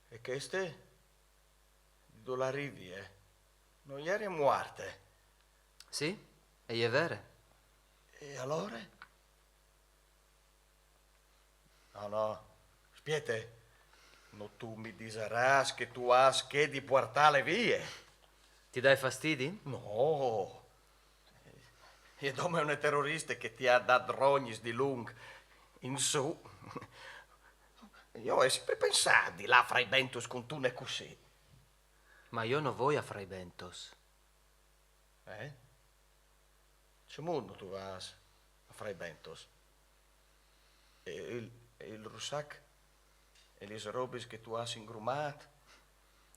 E cheste? Di dulà rivie? No jere muarte? Sì, e je vere. E alore? No, no, spiete. No tu mi disarâs che tu âs che di puartâle vie. Ti daie fastidi? No. E dome une teroriste che ti à dât rognis di lunc in sù. Jo o ai simpri pensât di lâ a Fray Bentos cuntune cussì. Ma jo no voi a Fray Bentos. Eh? Cemût no tu vâs a Fray Bentos? E il, e il russac? E lis robis che tu âs ingrumât?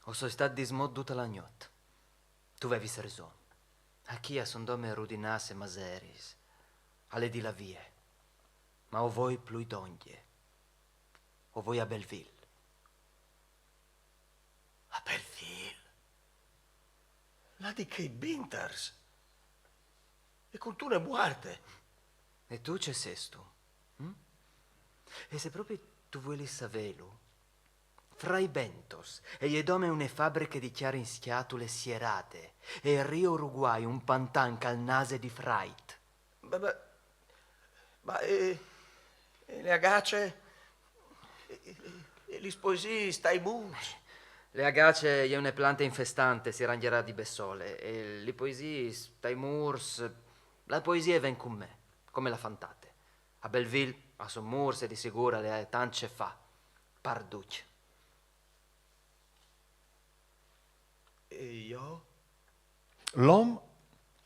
O soi stât dismot dute la gnot. Tu vevis reson. Achì a son dome rudinâts e maseriis. Al è di lâ vie. Ma o voi plui dongje. O voi a Belleville. A Belleville? Là di chei bintars? E cuntune muarte? E tu ce sêstu? Hm? E se propit tu vuelis savêlu, Fray Bentos e je dome une fabriche di cjari in scjatule sierade e il Rio Uruguay un pantan che al nase di frait. Beh, beh, ma e, e le agace? E, e, e lis poesiis tai mûrs? Le agace e je une plante infestante, si rangjerà di bessole, e lis poesiis tai mûrs, la poesie e ven cun me, come la fantate. A Belleville, a son mûrs e di sigûr a le à tant ce fâ. Par ducj. E jo? L'om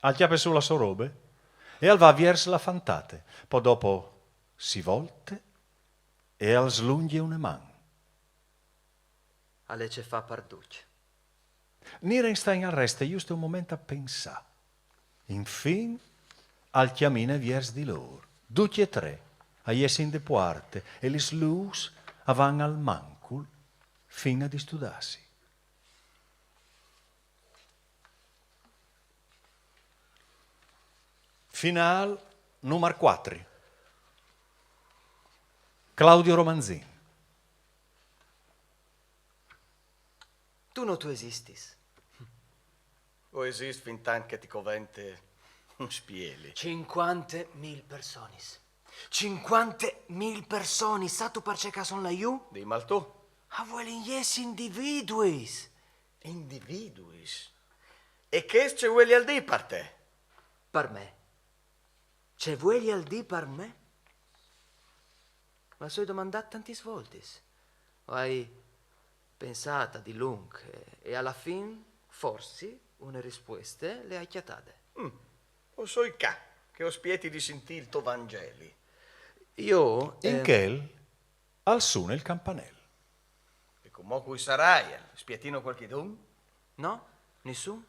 al cjape sù la sô robe e al va viers la fantate, po dopo si volte e al slungje une man. A l'è ce fâ par ducj. Nierenstein al reste juste un moment a pensâ. Infin al cjamine viers di lôr. Ducj e trê a jessin de puarte e lis lûs a van al mancul fin a distudâsi. Finâl numar cuatri. Claudio Romanzin. Tu no tu esistis. O esist fintant che ti covente un spieli. Cincuante mil personis. Cincuante mil personis. Sâstu parcè che a son là jù? Dimal tu. A vuelin jessi individuis. Individuis? E chest ce vuelial dî par te? Par me. Ce vuelial dî par me? Lu ai domandât tantis voltis. O ai pensât a dilunc e, e a la fin, forsi, une rispueste le ai cjatade. O soi ca, che o spieti di sintî il to Vangeli. Jo... In chel al sune il campanel. E cumò cui saraial? Spietìno cualchidun? No, nissun.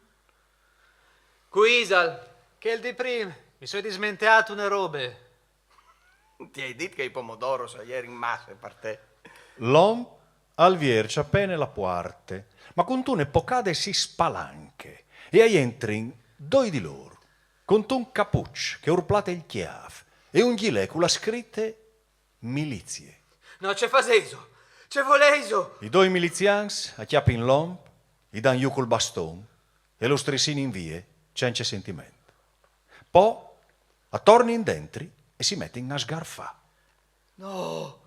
Cui isal? Chel di prin, mi soi dismenteât une robe. Ti ai dit che i pomodoros a jerin masse par te. L'om al vierç a pene la puarte, ma cuntune pocade si spalanche e a jentrin doi di lôr, cuntun capuç che ur plate il cjâf e un gjilè cu la scrite milizie. No, ce fasêso? Ce volêso? I doi milizians a cjapin l'om, i dan jù cul baston e lu strissinin vie, cence sintiment. Po a tornin dentri e si metin a sgarfâ. No,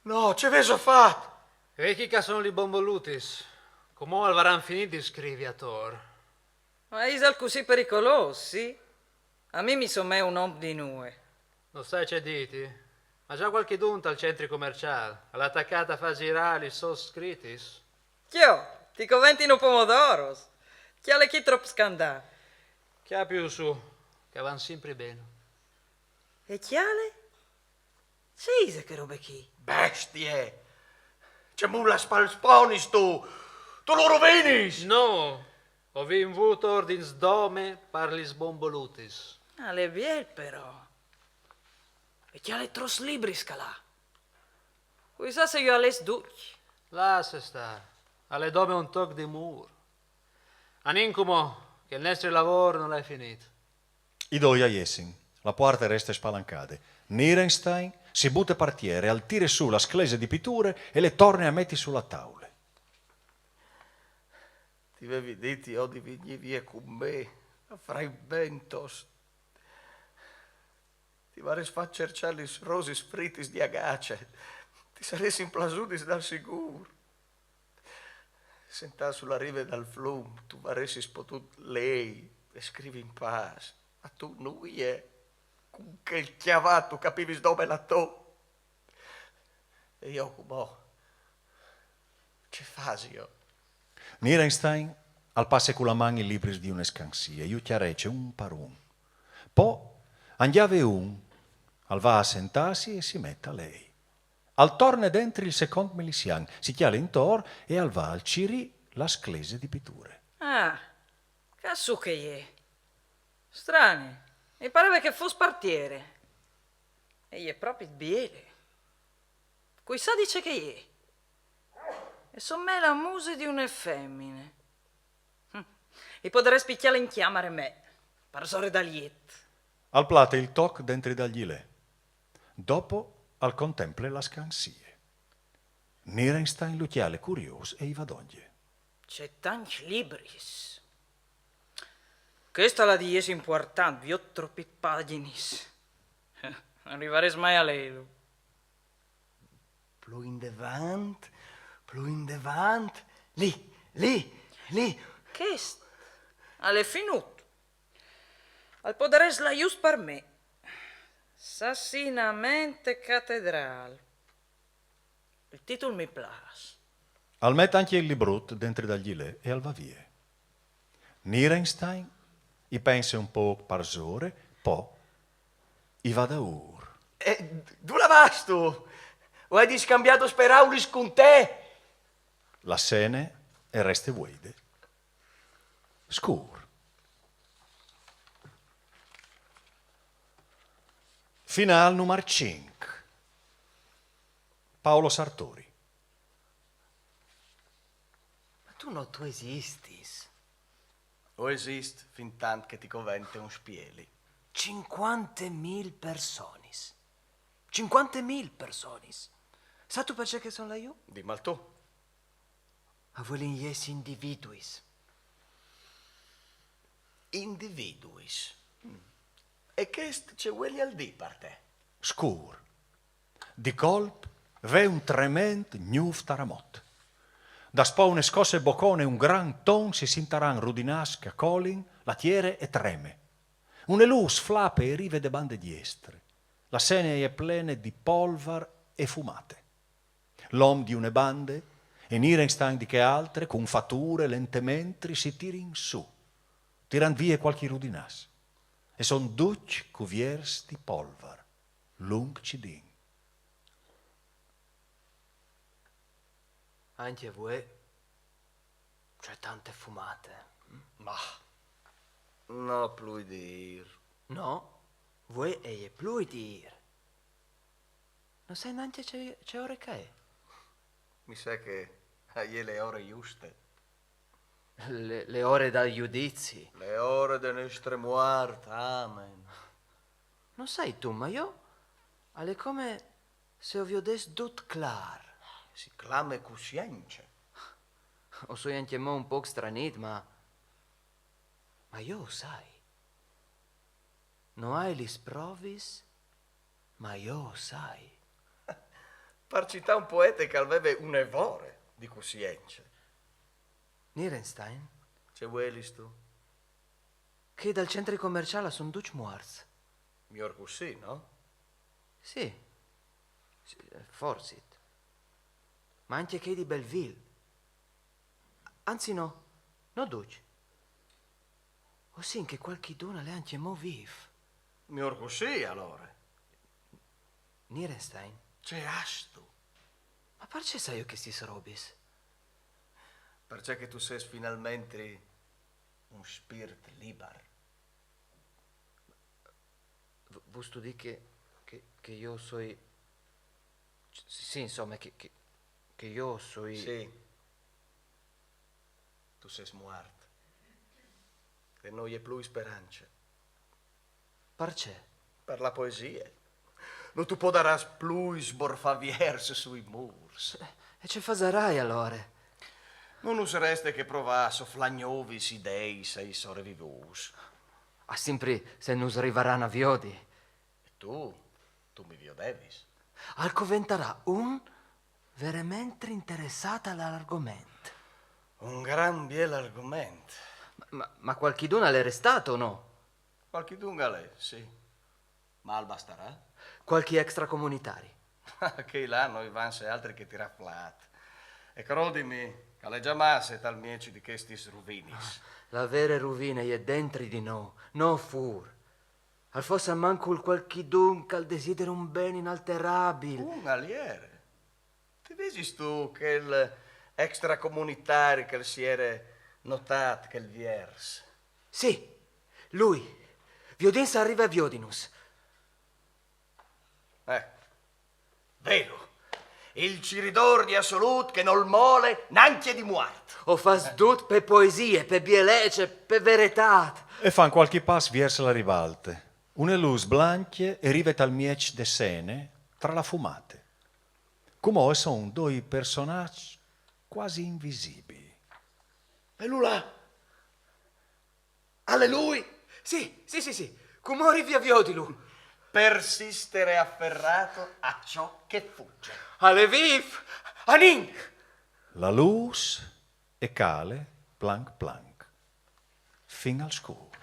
no, ce vêso fat? Vêso chi che a son lis bombolutis. Cumò al varan finît di scrivi ator. Ma isal cussì pericolôs, sì? A mi mi somee un om di nuie. No sai ce dîti, ma za cualchidun tal centri comerciâl al à tacât a fâ zirâ lis sôs scritis. Cjo, ti coventino pomodoros. Cjale chi trop scandâ. Cjapilu sù, che a van simpri ben. E cjale? Ce ise chê robe chi? Bestie! Cemût las spalponis tu! Tu lu ruvinis! No, o vin vût ordins dome par lis bombolutis. Al è biel però. E cjale trops libris che al à. Cui sa se ju à lets ducj. Lasse stâ, al è dome un toc di mûr. Anìn cumò, che il nestri lavôr nol è finît. I doi a jessin. La puarte e reste spalancade. Nierenstein si bute par tiere, al tire sù la sclese di piture e le torne a meti su la taule. Ti vevi dit jo di vignî vie cun me a Fraibentos. Ti varès fat cerçâ lis rosis fritis di Agace. Ti saressin plasudis dal sigûr. Sentât su la rive dal flum, tu varessis podût lei e scrivi in pâs. Ma tu nuie, cun chel cjavât tu capivis dome la tô. E jo cumò ce fasio? Nierenstein al passe cu la man i libris di une scansie, ju cjarece un par un. Po a 'nd gjave un, al va a sentâsi e si met a lei. Al torne dentri il secont milizian, si cjale intor e al va al cirî la sclese di piture. Ah, ca sù che e je. Strane, mi pareve che e fos par tiere. E je propit biele. Cui sa di ce che e je. E somee la muse di une femine. Hm. I podarès picjâle in cjamare me, parsore dal jet. Al plate il toc dentri dal gjilè. Dopo al contemple la scansie. Nierenstein lu cjale curiôs e i va dongje. Ce tancj libris. Chest al à di jessi impuartant, viôt tropis pagjinis. No rivarès mai a leilu. Plui indevant, plui indevant. Li, li, li. Chest al è finût. Al podarès lâ just par me. Sassinament e catedrâl. Il titul mi plâs. Al met ancje il librut dentri dal gjilè e al va vie. Nierenstein i pense un pôc parsore, po i va daûr. E dulà vâstu? O ai di scambiâ dôs peraulis cun te. La sene e reste vueide. Scûr. Finâl numar cinc. Paolo Sartori. Ma tu no tu esistis. O esist fintant che ti covente un spieli. Cincuante mil personis. Cincuante mil personis. Sâstu parcè che a son là jù? Dimal tu. A vuelin jessi individuis. Individuis? Mm. E chest ce vuelial dî par te? Scûr. Di colp ve un trement gnûf taramot. Daspò une scosse bocone un grant ton si sintaran rudinâts che a colin, la tiere e treme. Une lûs flape e rive de bande diestre. La sene e je plene di polvar e fumate. L'om di une bande e Nierenstein di chê altre, cun fature, lentementri, si tirin sù, tirant vie cualchi rudinàs. E son ducj cuvierts di polvar, lunc cidin. Ancje vuê ce tante fumate. Mah, no plui dîr. No, vuê e je plui dîr. No sai nancje ce, ce ore che e je. Mi sa che e je le ore juste. Le, le ore dal judizi. Le ore de nestre muart, amen. No sai tu, ma jo al è come se o viodès dut clâr. Si clame cussience. O soi ancjemò un pôc stranît, ma, ma jo o sai. No ai lis provis, ma jo o sai. Par citâ un poete che al veve une vore di cussience. Nierenstein? Ce vuelistu? Chei dal centri comerciâl a son ducj muarts. Miôr cussì, no? Sì. Sì, forsit. Ma ancje chei di Belleville. Anzit no, no ducj. O sint che cualchidun al è ancjemò vîf. Miôr cussì, alore. Nierenstein? Ce âstu? Ma parcè sai jo chestis robis? Parcè che tu sês finalmentri un spirt libar. V-, vustu dî che, che, che jo o soi... Sì, insome, che, che, che jo o soi... Sì. Tu sês muart. E no je plui sperance. Parcè? Par la poesie. No tu podarâs plui sborfâ viers sui mûrs. E ce fasarai alore? No nus reste che provâ a soflâ gnovis ideis ai sorevivûts. Ah, simpri se nus rivaran a viodi. E tu, tu mi viodevis. Al coventarà un verementri interessât al argoment. Un gran biel argoment. Ma, ma, ma cualchidun al è restât o no? Cualchidun al è, sì. Ma al bastarà? Cualchi extracomunitari. Chei là no i vanse altri che tirâ flât. E crodimi, che al è za masse tal mieç di chestis ruvinis. Ah, la vere ruvine e je dentri di nô, no fûr. Al fos almancul cualchidun che al desidere un ben inalterabil. Un al jere. Ti visistu chel extracomunitari che al si jere notât chel viers? Sì, lui. Viodìn se al rive a viodinus. Eh, velu. Il ciridôr di assolût che nol mole nancje di muart. O fâs dut pe poesie, pe bielece, pe veretât. E fan cualchi pas viers la ribalte. Une lûs blancje e rive tal mieç de sene, tra la fumate. Cumò a son doi personaçs cuasi invisibili. Velu là! Al è lui? Sì, sì, sì, sì. Cumò o rivi a viodilu. Persistere afferrato a ciò che fugge. Al è vîf! Anìn! La lûs e cale planc planc, fin al scûr.